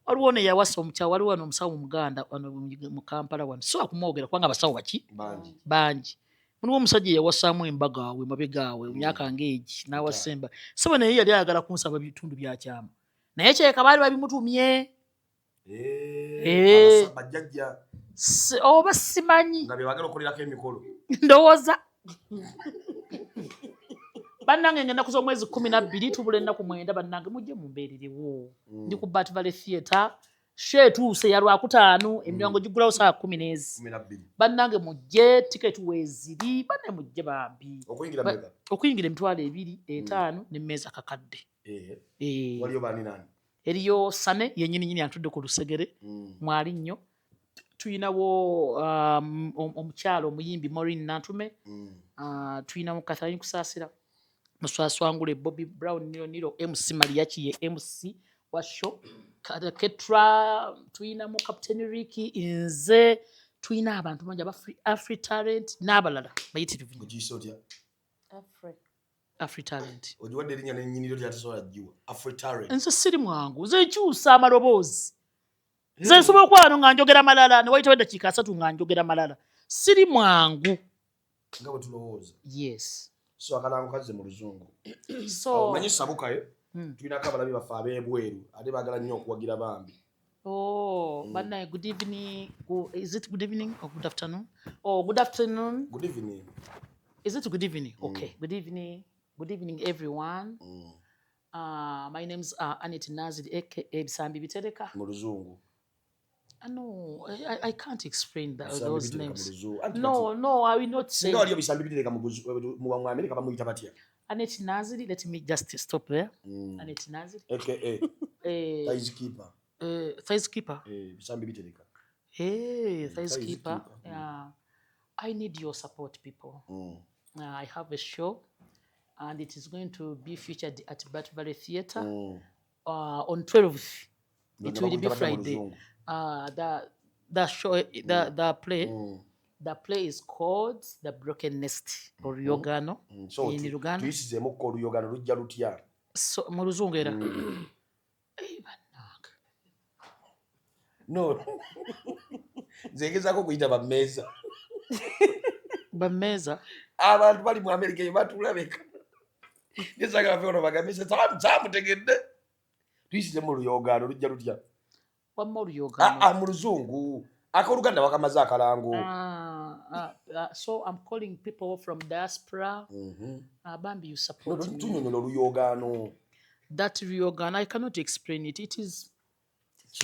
Waliwo ono eyawasa omukyala waliwo wano omusawo omuganda wano mu Kampala wano so akumwogera kubanga abasawo baki Bangi. bangi. Muliwo omusajja eyawasaamu embaga awo emabega awo emyaka ng'egi n'awasa embaga. Ssebo naye yali ayagala kunsaba bitundu bya kyama naye kyeka baali babimutumye. Eh. Bajjajja Oba simanyi. nga be baagala okukolerako emikolo. Ndowooza bannange ng'ennaku z'omwezi 12 tubula ennaku 9 bannange mujje mumbeererewo. Ndi ku Bat Valley Theatre show etuuse ya Lwakutaano emiryango giggulawo ssaawa 10 n'ezi. 12. Bannange mujje tiketi weeziri banne mujje bambi. Okuyingira mmeka? Okuyingira 20,000 5 n'emmeeza kakadde. Eh. Eh. Waliyo baani nani? Eriyo Sane yennyini nnyini atudde ku lusegere mwali nnyo. Tuyinawo omukyala omuyimbi Maureen Nantume. Tuyinawo Catherine Kusaasira Muswaswangule Bobby Brown Niro Niro MC Mariachi ye MC wa show Ketra tuyinamu Captain Ricky nze tuyina abantu bangi aba Afri Talent n'abalala bayitirivu nnyo. Ogiyise otya? Afri. Afri Talent. Ogiwadde erinnya nennyini lyo lyatasobola giwa. Afri Talent. Nze siri mwangu nze nkyusa amaloboozi. Nze nsobola okuba wano nga njogera malala ne wayitawo eddakiika 30 nga njogera malala. Siri mwangu. Nga bwe tulowooza. Yes. So akalango kazze mu luzungu. So Omanyi sabukayo tulinako abalabi baffe ab'ebweru ate baagala nnyo okuwagira bambi. Oh, bannaye good evening. Is it good evening or good afternoon? Oh, good afternoon. Good evening. Is it good evening? Okay. Good evening. Good evening, everyone. My name's Annet Naziri, aka Bisambi Bitereka. Mu luzungu. No, I can't explain Bisambi those Bitereka mu names. luzungu. Anti No, kati- no, I will not say. Singa waliyo Bisambi Bitereka mu Amerika bamuyita batya? Annet Naziri, let me just stop there. Annet Naziri. AKA Eh, Tais Keeper. Thighs keeper. Bisambi bitereka. Hey, thighs Thighs keeper. keeper. Yeah. I need your support, people. I have a show, and it is going to be featured at Bat Valley Theatre on 12th. It will be Bakuyita batya mu Friday. Luzungu? The show, the play, the play is called The Broken Nest or Yogano So in Luganda. tuyisizeemukko oluyogano lujja lutya? So mu Luzungu era. No, nze ngezaako okuyita bammeeza. Bammeeza. Abantu bali mu Amerika eyo batulabeka, nesagala fe ono bagambe saamutegedde. Tuyisizemu oluyogano lujja lutya? Wamma oluyogano. Ah, ah, mu Luzungu. Akoluganda wakamaze akalango. So I'm calling people from diaspora. Bambi, you support me. Tunyonyola oluyogano. That Ryogan, I cannot explain it. It is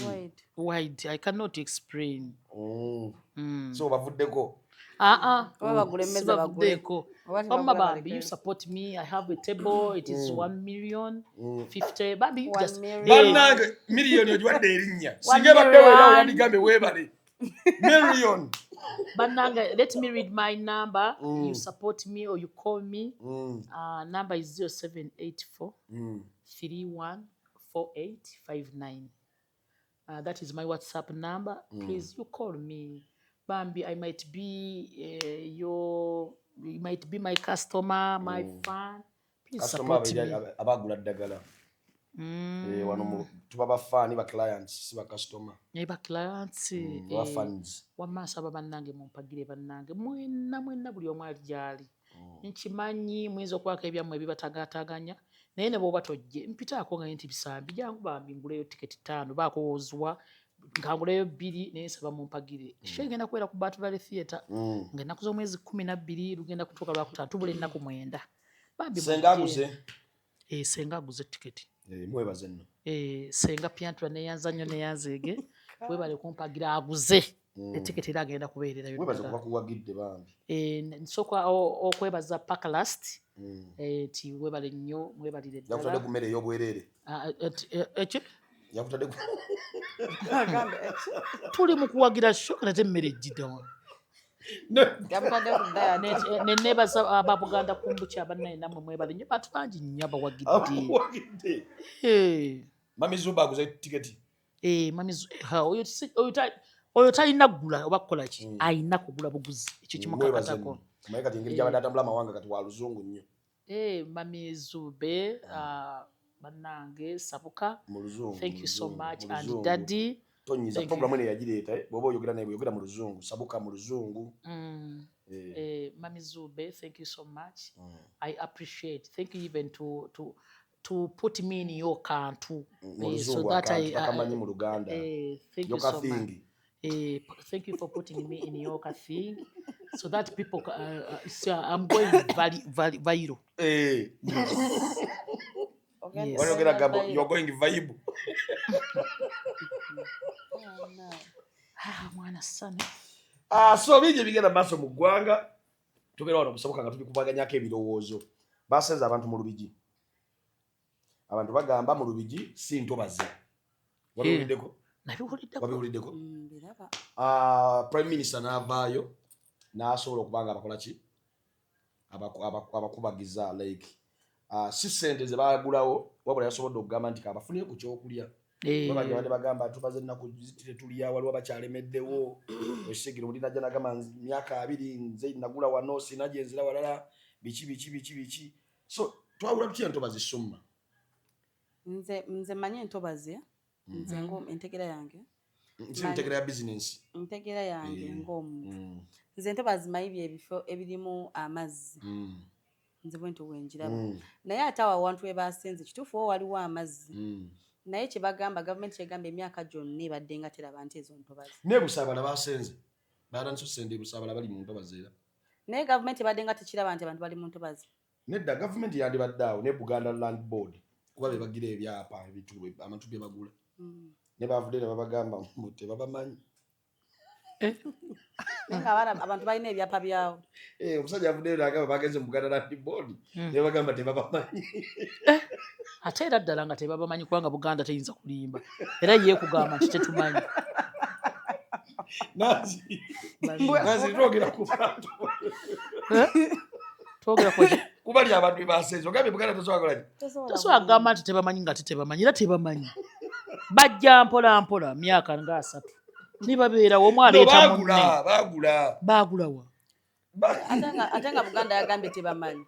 wide. Wide. I cannot explain. So bavuddeko. Ah, ah. Oba bagula emmeza bagule. Sibavuddeko. Oba Wamma tebagula bambi, baleke. you support me. I have a table. It is 1 million 50. Bambi, you One just million. Bannange, miliyoni ogiwadde erinnya. One Singa ebadde weera million. wandigambe weebale miliyoni. Bannange, let me read my number. You support me or you call me. Number is 0784 314859. That is my WhatsApp number. Please, you call me. Bambi, I might be you might be my customer, my fan. Please Kasitoma support me. abagula ddagala. Eh, wano tuba bafaani, ba clients, si bakasitoma. Naye ba clients. Ba fans. Wamma nsaba bannange mumpagire, bannange mwenna mwenna, buli omu ali gy'ali. Nkimanyi muyinza okubaako ebyammwe ebibatagaataganya, naye ne bw'oba tojje mpitaako nga nti bisambi jangu bambi nguleyo tiketi 5 baako woozwa nkanguleyo 2, naye nsaba mumpagire. Show egenda kubeera ku Bat Valley Theatre ng'ennaku z'omwezi 12, lugenda kutuuka Lwakutaano, tubula ennaku 9. Bambi Senga mujje. aguze. Eh, senga aguze tiketi. Eh, mwebaze nno. Eh, senga Piantura, neyanza nnyo, neyanzeege, webale kumpagira. Aguze etiketi era agenda kubeererayo Mwebaze ddala. kuba kuwagidde bambi. Eh, nsooka okwebaza Pakalast nti webale nnyo, mwebalire Yakutadde ddala. ku mmere ey'obwereere. Ah, eki? Yakutadde ku Tuli mu kuwagira show, ate emmere ejjiddewo. Yamutadde ku diet. Nenebaza ababuganda kumbuki abannaye, nammwe mwebale nnyo, bantu bangi nnyo abawagidde. Abakuwagidde. Mami Zuba aguze tiketi. Eh, mami oyo oyo talina kugula oba kukola ki, ayina kugula buguzi, ekyo Mwebaze kimukakatako. nno. Omanyi kati engeri gy'abadde atambula amawanga, kati wa luzungu nnyo. Eh, mami Zube, bannange sabuka. Mu Luzungu. Thank you so mu much. And Luzungu. daddy, Tonyiza. thank Programu you. eno yagireeta, eh, bw'oba oyogera naye bweyogera mu Luzungu, sabuka mu Luzungu. Eh. Eh, mami Zube, thank you so much. I appreciate. Thank you even to put me in your kantu. Mu Eh, so Luzungu that akantu bakamanyi mu Luganda. Eh, thank you Yoka so much. thing. Eh, thank you for putting me in your thing so that people so I'm going viral. Eh. Yes. Wayogera gamba you're going vibe. Ah, mwana sana. Ah, so bingi ebigenda mu maaso mu ggwanga. Tubeera wano obusoboka nga tubikubaganyako ebirowoozo. Basenze abantu mu Lubigi. Abantu bagamba mu Lubigi si ntobazi. Wabiwuliddeko? Nabiwuliddeko. Wabiwuliddeko? Mbiraba. Ah, prime minister n'avaayo n'asobola okuba nga abakola ki, abakubagiza, like si sente ze bagulawo, wabula yasobodde okugamba nti kabafunire ku kyokulya. Babadde badde bagamba tumaze ennaku zitire tulya, waliwo abakyalemeddewo. Ekisegero muli najja nagamba myaka 20 nze nagula wano, sina gye nzira walala, biki biki biki biki. So twawula tutya entobazi, Summa? Nze manyi entobazi, nze entegera yange. Nsi ntegera ya bizinensi. Entegera yange ng'omuntu, nze entobazi manyi byebifo ebirimu amazzi. Nze bwentyo bwenjiraba. Naye ate awo awantu we basenze, kituufu wo waliwo amazzi, naye kyebagamba, gavumenti kyegamba, emyaka gyonna ebadde nga teraba nti ezo ntobazi. Ne Busaabala basenze, batandise osenda e Busaabala, bali mu ntobazi era. Naye gavumenti ebadde nga tekiraba nti abantu bali mu ntobazi. Nedda, gavumenti yandibadde awo ne Buganda Land Board, kuba be bagira ebyapa ebitulo abantu bye bagula. Ne bavudde ne babagamba mbu tebabamanyi. Naye nga abantu balina ebyapa byawo. Eh, omusajja avuddeyo n'agamba bagenze mu Buganda Land Board ne bagamba tebabamanyi. Ate era ddala nga tebabamanyi, kubanga Buganda teyinza kulimba, era ye kugamba nti tetumanyi. Nansi, Nansi, twogera ku bantu. Twogera ku kubali abantu be basenze, ogambye Buganda tosobola kukola ki? Tosobola kugamba nti tebamanyi nga tebamanyi, era tebamanyi. Bajja mpola mpola, myaka nga 30 nibabeerawo, omu No, aleeta baagula, munne. Baagula. Baagulawa? Ate nga Buganda yagambye tebamanyi.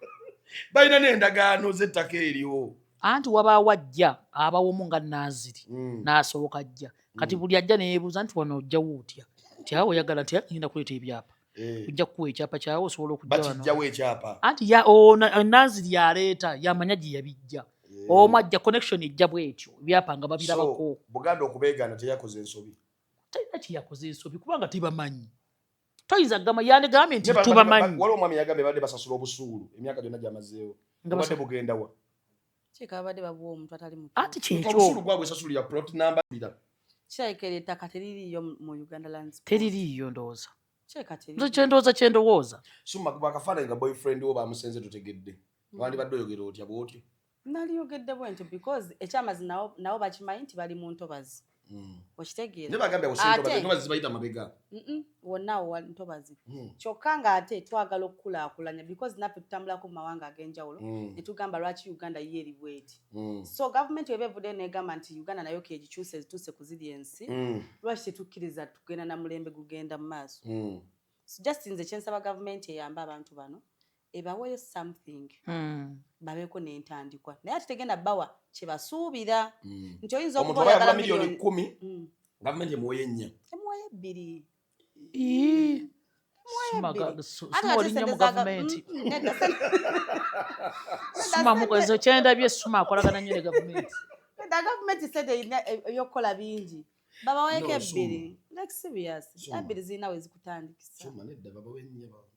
Balina n'endagaano z'ettaka eryo. Anti wabaawo ajja abawomu nga Naziri n'asooka ajja. Kati buli ajja neyeebuuza nti wano ojjawo otya, nti awo oyagala nti ngenda kuleeta ebyapa, ojja kukuwa ekyapa kyawe osobola okujja wano. Bakijjawo ekyapa. Anti Naziri yaleeta, yamanya gye yabijja. Omu ajja, connection ejja bwetyo, ebyapa nga babirabako. So, Buganda okubeegaana teyakoze ensobi. Talina kyeyakoze ensobi, kubanga tebamanyi. Toyinza kugamba, yandigambye nti Ne tubamanyi. Waliwo omwami yagambye badde basasula obusuulu emyaka gyonna gyamazeewo. Nga Bubadde bugenda wa? Kireka babadde babuwa omuntu atali mutuufu. Anti kyekyo. Obusuulu gwabwe sasulira plot number bira. Kirabika eryo ettaka teririiyo mu Uganda Lands Board. Teririiyo ndowooza. Kirabika Nze teririiyo. kyendowooza. Suma kuba akafaananyi nga boyfriend wo bamusenze tutegedde. Wandibadde oyogera otya bw'otyo? Naliyogedde bwe ntyo because ekyamazi nabo bakimanyi nti bali mu ntobazi. Okitegeera? Ne bagambye awo si ntobazi, entobazi zibayita mabega. Wonna awo wali ntobazi. Kyokka ng'ate twagala okukulaakulanya because naffe tutambulako mu mawanga ag'enjawulo ne tugamba lwaki Uganda yo eri bweti. So gavumenti weba evuddeyo n'egamba nti Uganda nayo kegikyuse ezituuse ku ziri ensi, lwaki tetukkiriza tugenda na mulembe gugenda mu maaso? So just nze kyensaba gavumenti eyambe abantu bano, ebaweeyo something babeeko n'entandikwa, naye ate tegenda bawa kye basuubira nti oyinza Omuntu okuba oba yagula oyagala miliyoni miliyoni 10, gavumenti emuweyo 4. Emuweyo 2. Suma Ebbiri. Ate Suma ate olinnya sente mu gavumenti. Nedda, Suma mukozi kyendabye, Suma akolagana nnyo ne gavumenti. Nedda, gavumenti sente erina ebyokukola bingi, babaweeko No, 2. Like serious, Suma. 2 zirina we zikutandikisa. Suma nedda, babawe 4 bambi.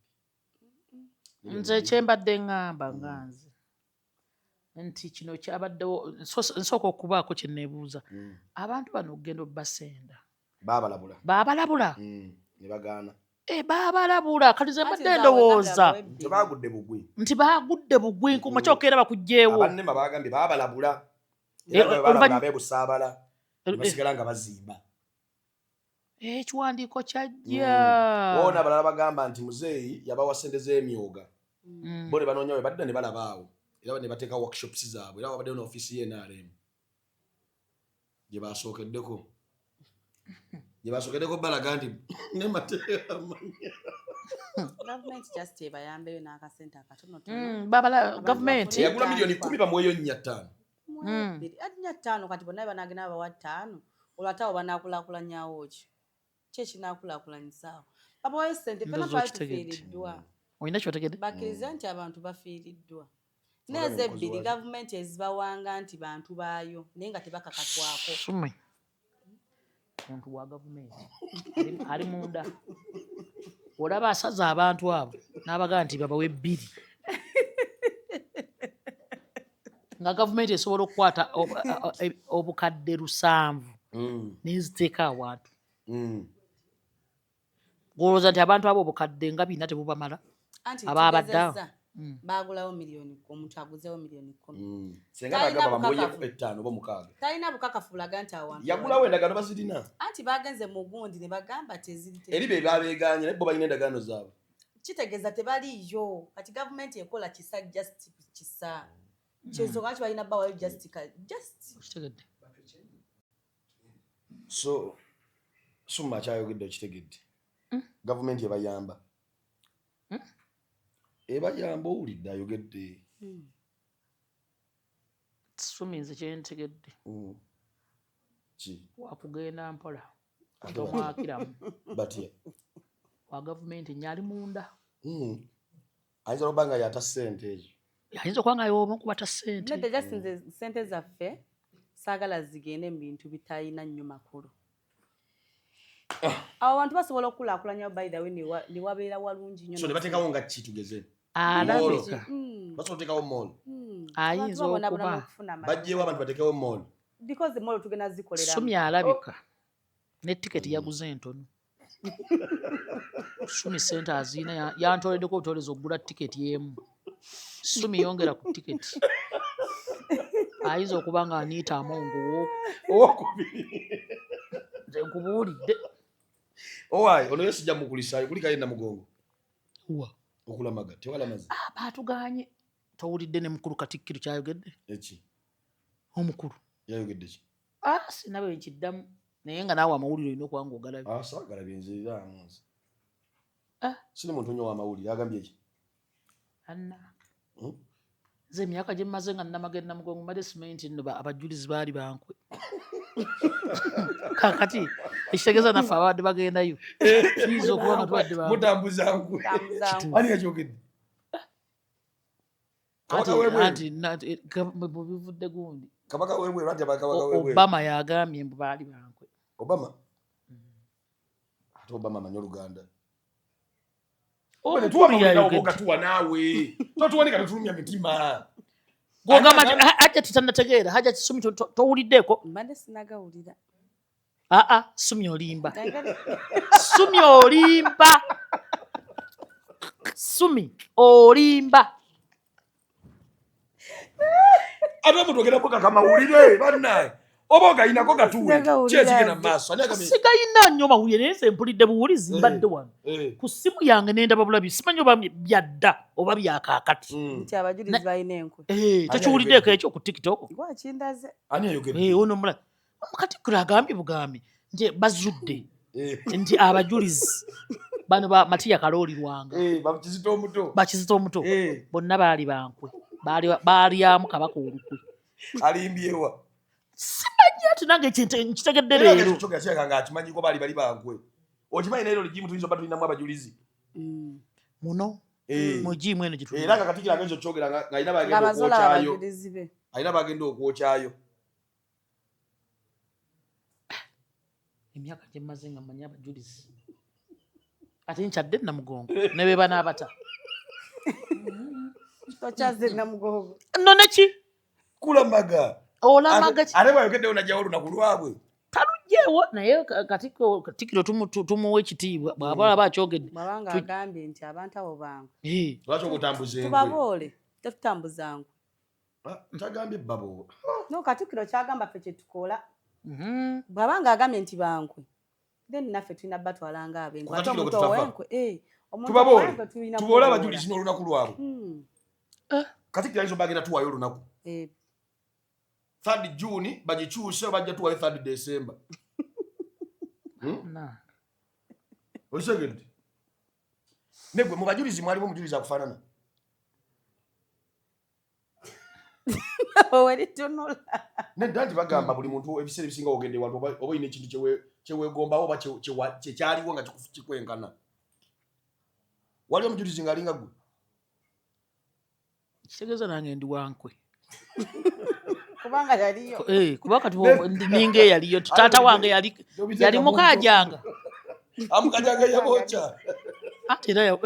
Nze kyembadde ŋŋamba nga nze nti kino kyabaddewo, nsooka okubaako kye neebuuza, abantu bano okugenda obbasenda Baabalabula. Baabalabula. Ne bagaana. Eh, baabalabula. Kati ze Anti mbadde nze awo ndowooza nagamba ebbiri. Tebaagudde bugwi. Nti baagudde bugwi, nkuma kyokka era bakuggyeewo. Abannema bagambye baabalabula. Eh, Era nga bwe balabula ab'ebusaabala ne basigala nga bazimba. Ekiwandiiko kyajja. Woona abalala bagamba nti muzeeyi yabawa ssente z'emyoga. Bo ne banoonya we badda ne balaba awo. Era ne bateeka workshops zaabwe. Era wabaddeyo n'ofiisi ye NRM. Gye basookeddeko. Gye basookeddeko balaga nti ne mateeka amannya. Gavumenti just ebayambeyo n'akasente akatonotono. Babala gavumenti. Eyagula miliyoni 10 bamuweeyo 4 5. 2 ati 4 5, kati bonna banagenda babawa 5, olwo ate awo banaakulaakulanyawo ki? Ki ekinaakulaakulanyisaawo? Babawayo ssente, ffenna Ndowooza twali okitegedde. tufiiriddwa. Olina kyotegedde? Bakkirize nti abantu bafiiriddwa. Oba N'ezo mukozi 2 wazo. gavumenti ezibawanga nti bantu baayo naye nga tebakakatwako. Sume muntu wa gavumenti ali munda, olaba asaza abantu abo n'abagaa nti babawe 2, nga gavumenti esobola okukwata obukadde 700 neziteeka awantu. Golowooza nti abantu abo obukadde nga 400 tebubamala? Anti Abaabadde awo. tugezezza, baagulawo miliyoni, omuntu aguzeewo miliyoni 10. Senga Talina bagamba bamuweeyo bukakafu. 5 oba 6. Talina bukakafu bulaga nti awo wantu Yagulawo endagaano bazirina. Anti bagenze mu gundi ne bagamba teziri. Eri be babeegaanye naye bo balina endagaano zaabwe. Kitegeeza tebaliiyo. Kati gavumenti ekola kisa, just kisa, kyensonga lwaki balina bawayo just just. Okitegedde? So Suma akyayogedde okitegedde. Gavumenti ebayamba. Ebayamba, owulidde ayogedde. Sumi nze kyentegedde Ki? wakugenda mpola. Ate Tomwakiramu. Batya? Wa gavumenti nyali munda. Ayinza okuba nga yata ssente ezo. Ayinza okuba nga yomu okubata ssente. Nedda, just nze sente zaffe saagala zigende mu bintu bitalina nnyo makulu. Abo abantu basobola okukulaakulanya, by the way, ne wabeera walungi nnyo. So ne bateekawo nga ki, tugeze? Alabika. Basobola oteekawo mall. Ayinza Abantu babonaabona okuba. n'okufuna amazzi. Baggyewo abantu bateekewo mall. Because mall tugenda zikoleramu. Sumi alabika ne tiketi yaguze entono. Sumi sente aziina, yantoleddeko obutolezi okugula tiketi emu. Sumi yongera ku tiketi, ayinza okuba nga Aniita Amongo owokubiri. Nze nkubuulidde. Owaayi, ono ye sijja mukulisaayo, kulikayo Namugongo. Wa? Okulamaga tewalamaze. Ah, baatuganye. Towulidde ne mukulu Katikkiro kyayogedde? Eki? Omukulu. Yayogedde ki? Ah, sinabe nkiddamu, naye nga naawe amawulire olina okuba nga ogalabye. Ah, saagalabye nze, era nze Ah. siri muntu nnyo w'amawulire. Agambye ki? Anna. Nze emyaka gye mmaze nga namagenda Namugongo, mbadde simanyi nti nno abajulizi baali bankwe. Kakati ekitegeeza naffe ababadde bagendayo kiyinza okuba nga tubadde bankwe. Mutambuza nkwe. Kituufu. Ani yakyogedde? Kabaka w'ebweru. Anti bivudde gundi. Kabaka w'ebweru, anti kabaka w'ebweru. Obama yagambye mbu baali bankwe. Obama, ate Obama amanyi Oluganda. Omukulu yayogedde. Gatuwa naawe, totuwanika, totulumya mitima. Gwogamba nti hajja tutanategeera, hajja Kisumi, towuliddeeko? Mbadde sinagawulira. Aa, Sumi olimba, Sumi olimba, Sumi olimba. Ate omuntu ogenda kukaka mawulire, bannaye, oba ogayinako gatuwe. Ki ekigenda mu maaso? Ani agambye? Sigayina nnyo mawulire, naye nze mpulidde buwulizi. Mbadde wano ku ssimu yange nendaba bulabi, simanyi oba byadda oba byakaakati. Nti abajulizi balina enkwe. Eh, tokiwuliddeeko ekyo ku TikTok? Gwakindaze. Ani ayogedde? Eh, ono omulala Katikkiro agambye bugambi nti bazudde nti abajulizi bano ba Matiya Kalooli Lwanga, Bakizito omuto, Bakizito omuto, bonna baali bankwe. Baalyamu kabaka olukwe. Alimbyewa? Simanyi, ati nange nkitegedde leero. Kyogera kirabika nga akimanyiko, baali bali bankwe. Okimanyi naye lero gimu tuyinza oba tulinamu abajulizi. Muno mu gimu eno gye Era nga Katikkiro agenza okyogera nga alina bagenda Ng'abazola okwokyayo. abajulizi be. Alina bagenda okwokyayo. Emyaka gye mmaze nga mmanyi abajulizi, ate nkyadde Namugongo ne be banaabata. Tokyaze Namugongo. Nno neki? Kulamaga. Olamaga ki? Ate bwayogeddewo najjawo olunaku lwabwe. Talugyewo, naye Katikkiro tumuwa ekitiibwa bw'aba alaba akyogedde. Bw'abanga agambye nti abantu abo bangu. Lwaki ogutambuza enkwe? Tubaboole, tetutambuza nkwe. Ntagambye babo. No, Katikkiro kyagamba ffe kye tukola. Bw'abanga agambye nti bankwe, then naffe tulina batwala nga abenkwe. Ate Katikkiro omuntu gwe tutava. owenkwe, eh, omuntu Tubaboole, owenkwe tulina tuboole kumuboola. abajulizi n'olunaku lwabwe. Katikkiro ayinza oba agenda tuwaayo olunaku 3rd June, bagikyuse, bajja tuwayo 3rd December. Okitegedde? Negwe mu bajulizi mwalimu omujulizi akufaanana? Weritunula. Nedda, nti bagamba buli muntu ebiseera ebisinga ogenda ewantu oba olina ekintu kyeweegombawo oba kyekyaliwo nga kikwenkana. Wali omujulizi ng'alinga gwe? Kitegeeza nange ndi wankwe. Kubanga yaliyo. Eh, kuba kati ninga eyaliyo, taata wange yali mukajanga. Amukajanga yabokya. Ate era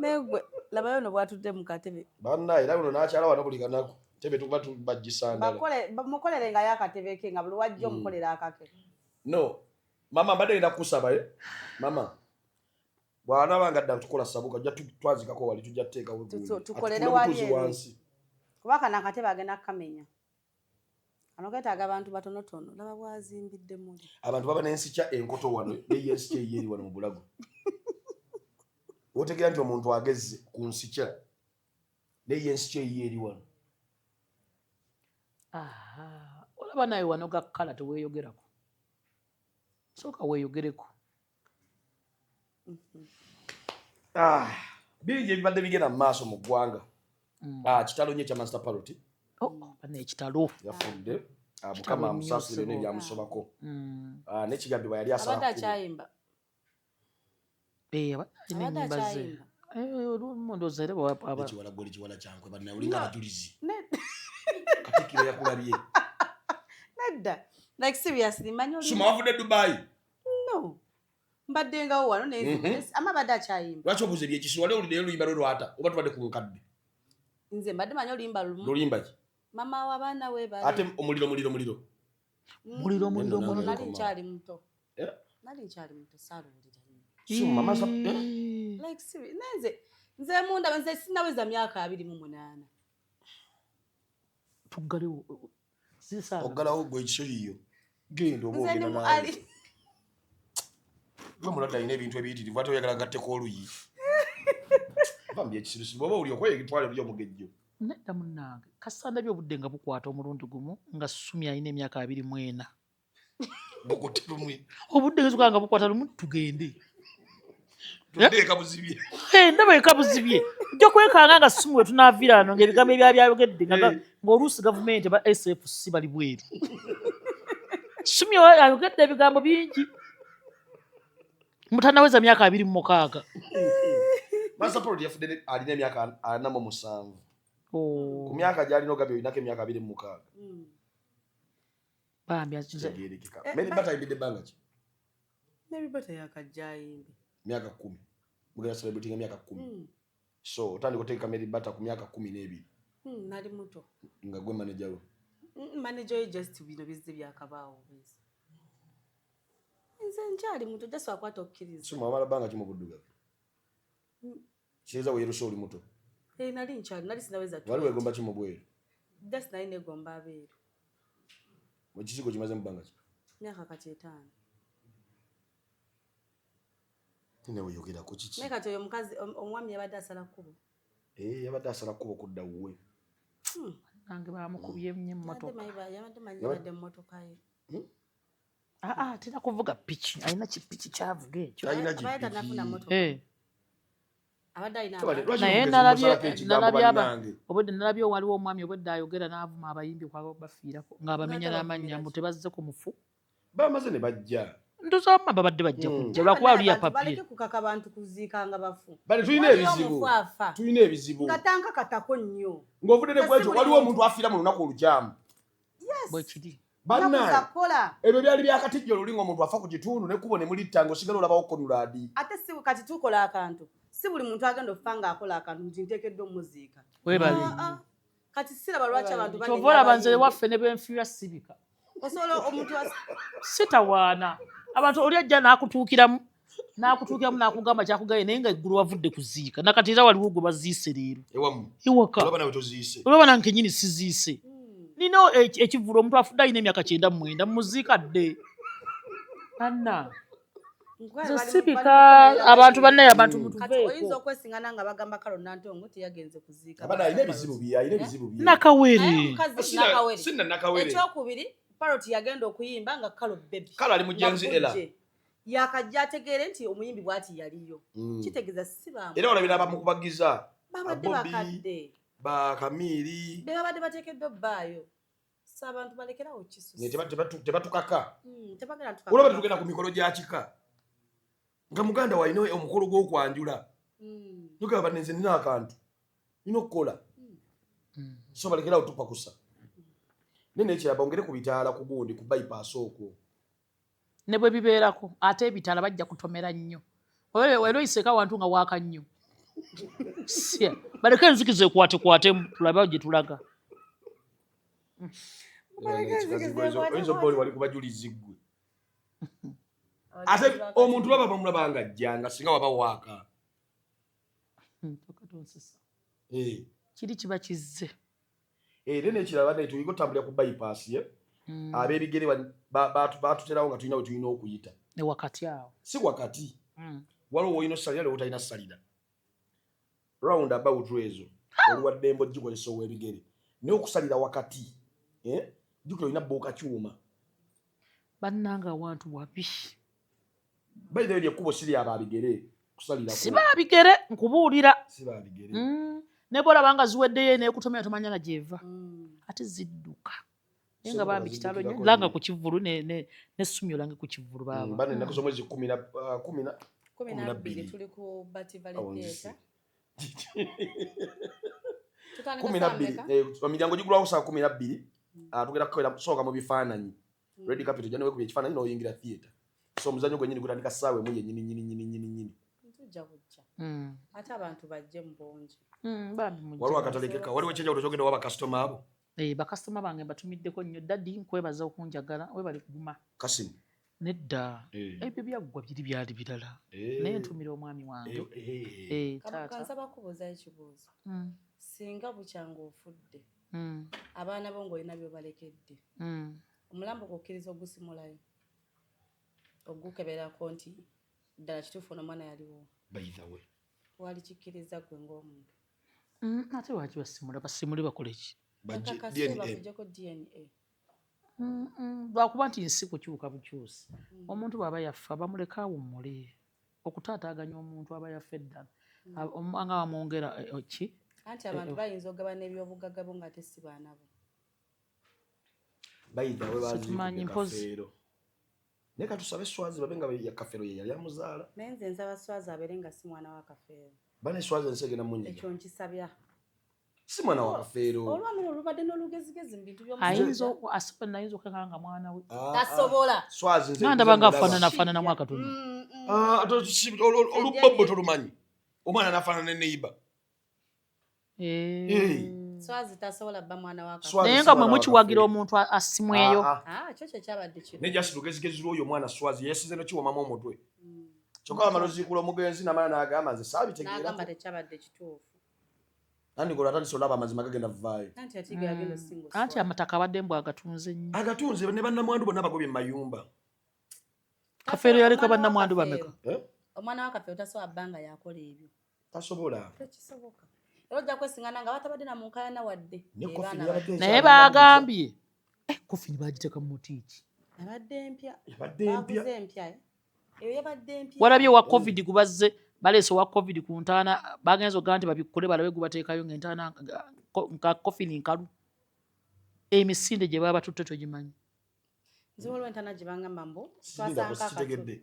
Negwe labayo no bwatudde mu katebe. Bannaye, era buno n'akyala wano buli kanaku tebe tuba tubagisa ndala. Mukolere nga yakatebe ke, nga buli wajja omukolera akake. No mama, mbadde ngenda kukusaba, eh? Mama bw'anaaba nga ddala tukola sabuka, tujja twazikako wali, tujja tuteekawo egundi. Tukolere Atutuule wali butuuzi eri. wansi. Kuba kano akatebe agenda kukamenya. Kano keetaaga abantu batonotono, laba bwazimbidde muli. Abantu baba n'ensikya enkoto wano, neyo ensikya eyo eri wano mu bulago. Otegeera nti omuntu agezze ku nsikya, neyo ensikya eyo eri wano. Aha, olaba nawe wano gakkala teweeyogerako, sooka weeyogereko. Ah, bingi ebibadde bigenda mu maaso mu ggwanga. Ah, kitalo nnyo ekya Master Parrot. Bana, ekitalo. Yafudde. Ah, Kitalo Mukama nnyo, amusaasire byonna ssebo. ebyamusobako. Ah, n'ekigambibwa yali asala Abadde kkubo. akyayimba. Eh, abadde alina Abadde ennyimba ze. akyayimba. Eh, olumu ndowooza era Ekiwala gwe kiwala kyankwe, bannaye, olinga No. abajulizi. Katikkiro yakulabye. Nedda, like seriously, manyi Suma wavudde Dubai. No, mbaddengawo wano naye ama abadde akyayimba. Lwaki obuuza ebyekisi? Wali owuliddeyo oluyimba lwe lwata oba tubadde ku nkadde? Nze mbadde manyi oluyimba lumu. Luyimba ki? Mama w'abaana weebale. Ate omuliro, muliro, muliro. Muliro, muliro, Neno muliro. Nali nkyali muto. Nali nkyali muto, saaluwulira nnyo. Suma, masa- eh? Like, naye nze munda nze sinaweza myaka 28. Tuggalewo. Sisaaga. Oggalawo gwe ekisiriyo, genda oba Nze ndi ogenda mu naawe. ali Gwe mulwadde alina ebintu ebiyitirivu, ate oyagala gatteko oluyi. Va mu byekisirusiru, bw'oba oli okoye etwale luli omugejjo. Nedda munnange, kasita ndabye obudde nga bukwata omulundi gumu nga Sumi alina emyaka 24. Bukutte lumwe. Obudde nzuka nga bukwata lumu, tugende. Tudde eka buzibye. Eh, ndaba eka buzibye. Ojja kwekanga nga Sumi we tunaaviira wano ng'ebigambo ebya byayogedde ng'oluusi gavumenti ba SFC bali bweru. Sumi oyo ayogedde ebigambo bingi. Mutanaweza myaka 26. Master Paul yafudde alina emyaka 47. Oh. Ku myaka gy'alina ogabye olinako emyaka 26. Bambi azize. Tegeerekeka. Eh, Mary Bata ayimbidde ebbanga ki? Mary Bata yakajja ayimbe. Myaka 10. Mugenda celebrating emyaka 10. So otandika otegeka Mary Bata ku myaka 12 Nali muto. Nga gwe manager we. Manager we, just bino bizze byakabaawo bwezi. Nze nkyali muto, just wakwata okkiriza. Suma, wamala bbanga ki mu buddugavu? Kitegeeza weerusa oli muto. Eh, nali nkyali, nali sinaweza Wali 20. weegomba ki mu bweru? Just nali negomba abeeru. Ekisigo kimaze mu bbanga ki? Myaka kati 5. Nne weeyogerako kiki? Naye kati oyo omukazi omwami yabadde asala kkubo. Eh, yabadde asala kkubo kudda wuwe. Nange bamukubye nnyo emmotoka. Yabadde manyi yabadde mu mmotoka ye. Aa, atera kuvuga piki, alina kipiki kyavuga ekyo. Talina Abadde tannafuna mmotoka. Eh. Abadde alina Tobale, abantu. lwaki Naye mugezi nalabye musalako ekigambo nalabye bannange? Obwedde nalabye waliwo omwami obwedde ayogera n'avuma abayimbi kwaba bafiirako ng'abamenya Ng'ate n'amannya mbu tebazze ku mufu. Bamaze ne bajja. Ndozama babadde bajja kujja lwakuba Abantu oli yapapye. baleke kukaka bantu kuziikanga bafu. Bale tulina Waliyo ebizibu. omufu afa. Tulina ebizibu. Nga tankakatako nnyo. Ng'ovudde ne Nga si kwekyo buli waliwo muntu. omuntu afiira mu lunaku olukyamu. Yes. Bwe kiri. Bannange. Nakuza kukola. Ebyo byali byakatijjo luli ng'omuntu afa ku kitundu n'ekkubo ne mulitta ng'osigala olabawo Konrad. Ate si kati tukola akantu. Si buli muntu agenda okufa ng'akola akantu nti nteekeddwa omuziika. Weebale. Ah, ah. Kati siraba lwaki abantu banenya Kyova olaba nze abayimbi. waffe ne benfiira sibika. Osobola omuntu Sitawaana. Abantu oli ajja n'akutuukiramu n'akugamba kyakugaye naye nga eggulu wavudde kuziika. Nakati era waliwo gwe baziise leero. Ewammwe. Ewaka. Olaba nawe toziise. Olaba nange kennyini siziise. Nina ekivvulu omuntu afudde alina emyaka 99 muziika dde. Anna. Nze sibika abantu bannaye abantu Kati oyinza mutuveeko. okwesingana nga bagamba Kalo Nantongo teyagenze kuziika. Abana alina ebizibu bye, alina ebizibu bye. Nakawere. Naye omukazi Nakawere. Sinna Nakawere. Ekyokubiri, Parrot yagenda okuyimba nga Kalo baby. Kalo ali mu Gen Z Nga era. Bujje. Yakajja ategeere nti omuyimbi bw'ati yaliyo. Kitegeeza si baamu. Era olabira abamukubagiza. Babadde Bobby, bakadde. ba Kamiri. Be babadde bateekeddwa obbaayo. So abantu balekerawo kisusa. Ne tebatukaka. Tebagenda tukaka. Olaba tetugenda ku mikolo gya kika. Nga muganda we alina omukolo gw'okwanjula. Nugamba nze nina akantu. Nina okukola. So balekerawo tupakusa. Naye n'ekirala bongere ku bitaala ku gundi ku bypass okwo. Ne bwe bibeerako ate ebitaala bajja kutomera nnyo. Era oyiseeko awantu nga waaka nnyo. Sya, baleke enzikiza ekwatekwatemu tulabe gye tulaga. Oyinza obba oli wali ku bajulizi ggwe. Ate omuntu baba bamulaba nga ajja nga singa waba waaka. Kyokka tonsesa. Eh. Kiri kiba kizze. Era n'ekirala bannaye tuyige otambulira ku bypass ye. Ab'ebigere baatuterawo nga tulina we tulina okuyita. Ne wakati awo. Si wakati. Waliwo w'olina ossalira ne w'otalina ssalira. Round about ezo oli wa ddembe ogikozesa ow'ebigere. Naye okusalira wakati, eh, jjukira olina bbuuka kyuma. Bannange awantu wabi. By the way, ekkubo si lya baabigere kusalirako. Si baabigere nkubuulira. Si baabigere. Ne bw'olaba nga ziweddeyo n'ekutomera tomanya na gy'eva. Ate zidduka. Naye nga bambi kitalo nnyo. Langa ku kivvulu ne Sumi olange ku kivvulu baaba. Bano ennaku z'omwezi kumi na kumi na 12 12. tuli ku Bati Valley Awo Theatre. nzise. Tutandika Kumi saa na bbiri. mmeka? Eh, emiryango gigulwawo saa 12. Ah, tugenda kukolera sooka mu bifaananyi. Red carpet ojja newekubya ekifaananyi n'oyingira theatre. So omuzannyo gwennyini gutandika ssaawa 1 yennyini nnyini nnyini nnyini nnyini. Tujja kujja. Ate abantu bajje mu bungi. Bambi mujje. Waliwo akatale keka, waliwo ekyenjawulo ky'ogenda owa bakasitoma abo. Eh, bakasitoma bange mbatumiddeko nnyo. Daddy nkwebaza okunjagala, weebale kuguma. Kasimu. Nedda. Eh. Ebyo byaggwa, biri byali birala. Eh. Naye ntumira omwami wange. Eh, Eh, taata. Kansaba kubuuzayo ekibuuzo. Singa bukyanga ofudde, abaana bo ng'olina by'obalekedde, omulambo gwokkiriza ogusimulayo ogukeberako nti ddala kituufu ono omwana yaliwo? By the way, Wali kikkiriza gwe ng'omuntu? Ate lwaki basimula? Basimule bakole ki? Bajje Bakakase DNA. bakuggyeko DNA. Lwakuba nti nsi kukyuka bukyusi. Omuntu bw'aba yafa bamuleka awummule. Okutaataaganya omuntu aba yafa eddala, nga bamwongera ki? Anti abantu bayinza okugabana ebyobugagga bo nga te si baana bo. By the way, Situmanyi baziikudde mpozi. Kafeero. Naye katusabe Swazi babe nga Kafeero ye yali amuzaala. Naye nze nsaba Swazi abeere nga si mwana wa Kafeero. Bane Swazi ensi egenda munyiga. Ekyo nkisabya. Si mwana wa Kafeero. Olwana olwo lubadde n'olugezigezi mu bintu Ayinza by'omusajja. Asobola, nayinza okukanga nga mwana we. Ah, Tasobola. ah. Swazi nze Nga ndaba nga nze ndaba. afaanana afaananamu akatono. Ah, olubobbo tolumanyi. Omwana n'afaanana ne neighbor. Eh. Swazi tasobola bba mwana wa Swazi Naye si nga mwe mwana wa mukiwagira Kafeero. omuntu asimweyo. Ah, ah. Ah, kyo kyekyabadde kiro. Ne just lugezigezi lw'oyo omwana Swazi yeesize nokiwomamu omutwe. Kyokka bamala oziikula omugenzi n'amala n'agamba nze saabitegeerako. N'agamba tekyabadde kituufu. Anti ng'olwo atandise olaba amazima gagenda vaayo. Anti atiga yagenda osinga. Anti amataka abadde mbw agatunze nnyo. Agatunze, ne bannamwandu bonna bagobye mu mayumba. Kafeero yaleka bannamwandu bameka? Eh? Omwana wa Kafeero tasobola bbanga yakola ebyo. Tasobola. Tekisoboka. Era ojja kwesingana nga batabadde na mu nkaayana wadde. Ne Be coffin baana yabadde Naye ekyali bagambye kofini bagiteeka mu mutiiki. Abadde empya. Yabadde empya. Baguze empya. Eh? Eyo yabadde empya. Walabye wa COVID gubazze baleese owa COVID ku ntaana, bagenza okugamba nti babikkule balabe gubateekayo ng'entaana nga kofini nkalu. Emisinde gye baba batutte togimanyi. Nze waliwo entaana gye bangamba mbu Sirinda twasanka sikitegedde.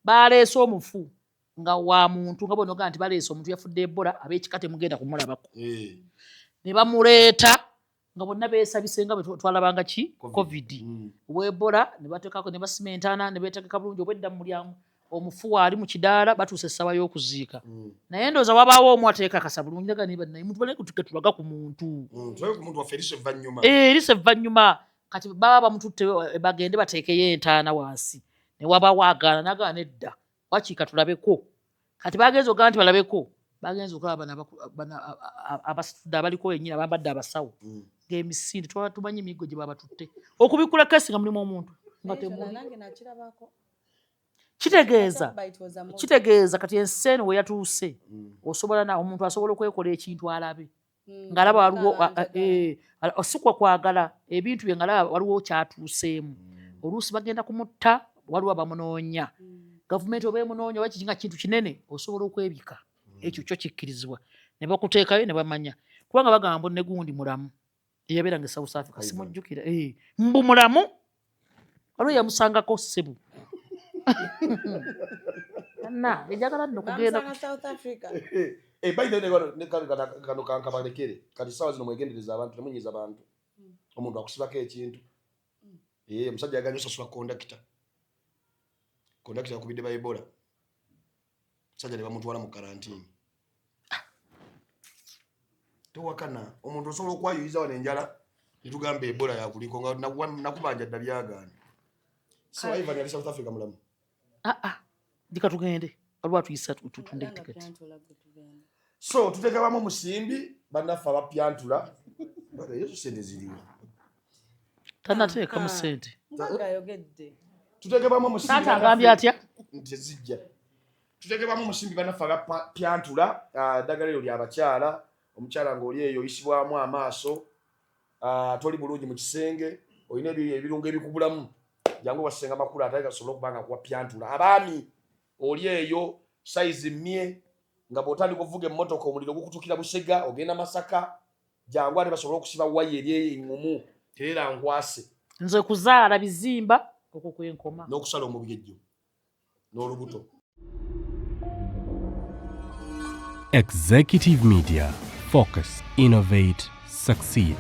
Baleese omufu nga wa muntu nga bonoga nti baleese omuntu yafudde Ebola, ab'ekika temugenda kumulabako. Eh. Ne bamuleeta nga bonna beesabise nga bwe twalabanga ki COVID obwebola, ne bateekako ne basima entaana ne beetegeka bulungi obwedda mu mulyango omufu waali mu kidaala, batuuse essaawa y'okuziika. Naye ndowooza wabaawo omu ateekakasa bulungi naga ne bannaye muntu bale tulaga ku muntu. Tulabe ku muntu waffe eriiso evvannyuma. Eh, eriiso evvannyuma. Kati baba bamututte bagende bateekeyo entaana wansi, ne wabaawo agaana n'agaana nedda, wakiika tulabeko. Kati bagenze okugamba nti balabeko, bagenze okulaba bano bano abasitudde abaliko wennyini abambadde abasawo ng'emisinde twaba tumanyi emiggo gye babatutte okubikkula kesi nga mulimu omuntu nga temuli. Nange nakirabako. Kitegeeza But it was a movie. Kitegeeza kati ensi eno we yatuuse, osobola na omuntu asobola okwekola ekintu alabe ng'alaba waliwo si kwa kwagala ebintu bye, ng'alaba waliwo kyatuuseemu. Oluusi bagenda kumutta, waliwo abamunoonya, gavumenti oba emunoonya oba kiki, nga kintu kinene osobola okwebika. Ekyo kyo kikkirizibwa ne bakuteekayo ne bamanya, kubanga bagamba mbu ne gundi mulamu eyabeeranga e South Africa, simujjukira, mbu mulamu, waliwo yamusangako ssebo na ejagala nno kugenda. Bamusanga South Africa. Eh, by the way, ne kano kankabalekere. Kati sawa zino mwegendereza abantu, temunyiiza abantu. Omuntu akusibako ekintu. Eh, omusajja yaganye osasula kondakita. Kondakita yakubidde ba Ebola. Omusajja ne bamutwala mu karantini. Towakana, omuntu osobola okwayuyiza wano enjala ne tugamba Ebola yakuliko nga nakubanja dda byagaana. So Ivan yali South Africa mulamu. Ah ah, dika tugende, waliwo atuyisa tutunde tiketi. So tuteekabamu omusimbi bannaffe abapyantula. Brother, yesu sente ziriwo. Tanateekamu ssente. Mugagga ayogedde. Tuteekebwamu omusimbi. Taata agambye atya? Nti zijja. Tuteekebwamu omusimbi bannaffe abapyantula, eddagala eryo lyabakyala, omukyala ng'oli eyo oyisibwamu amaaso, toli bulungi mu kisenge, olina ebirungo ebikubulamu. Jangu wasenga makulu ate gasobola okuba nga kuwapyantula. Abaami oli eyo sayizi mmye nga bw'otandika okuvuga emmotoka omuliro gukutukira Busega ogenda Masaka, jangu ate basobole okusiba waya eri eŋŋumu tereera nkwase. Nze kuzaala bizimba okwo kwenkoma. N'okusala omubigejjo n'olubuto. Executive Media. Focus, innovate, succeed.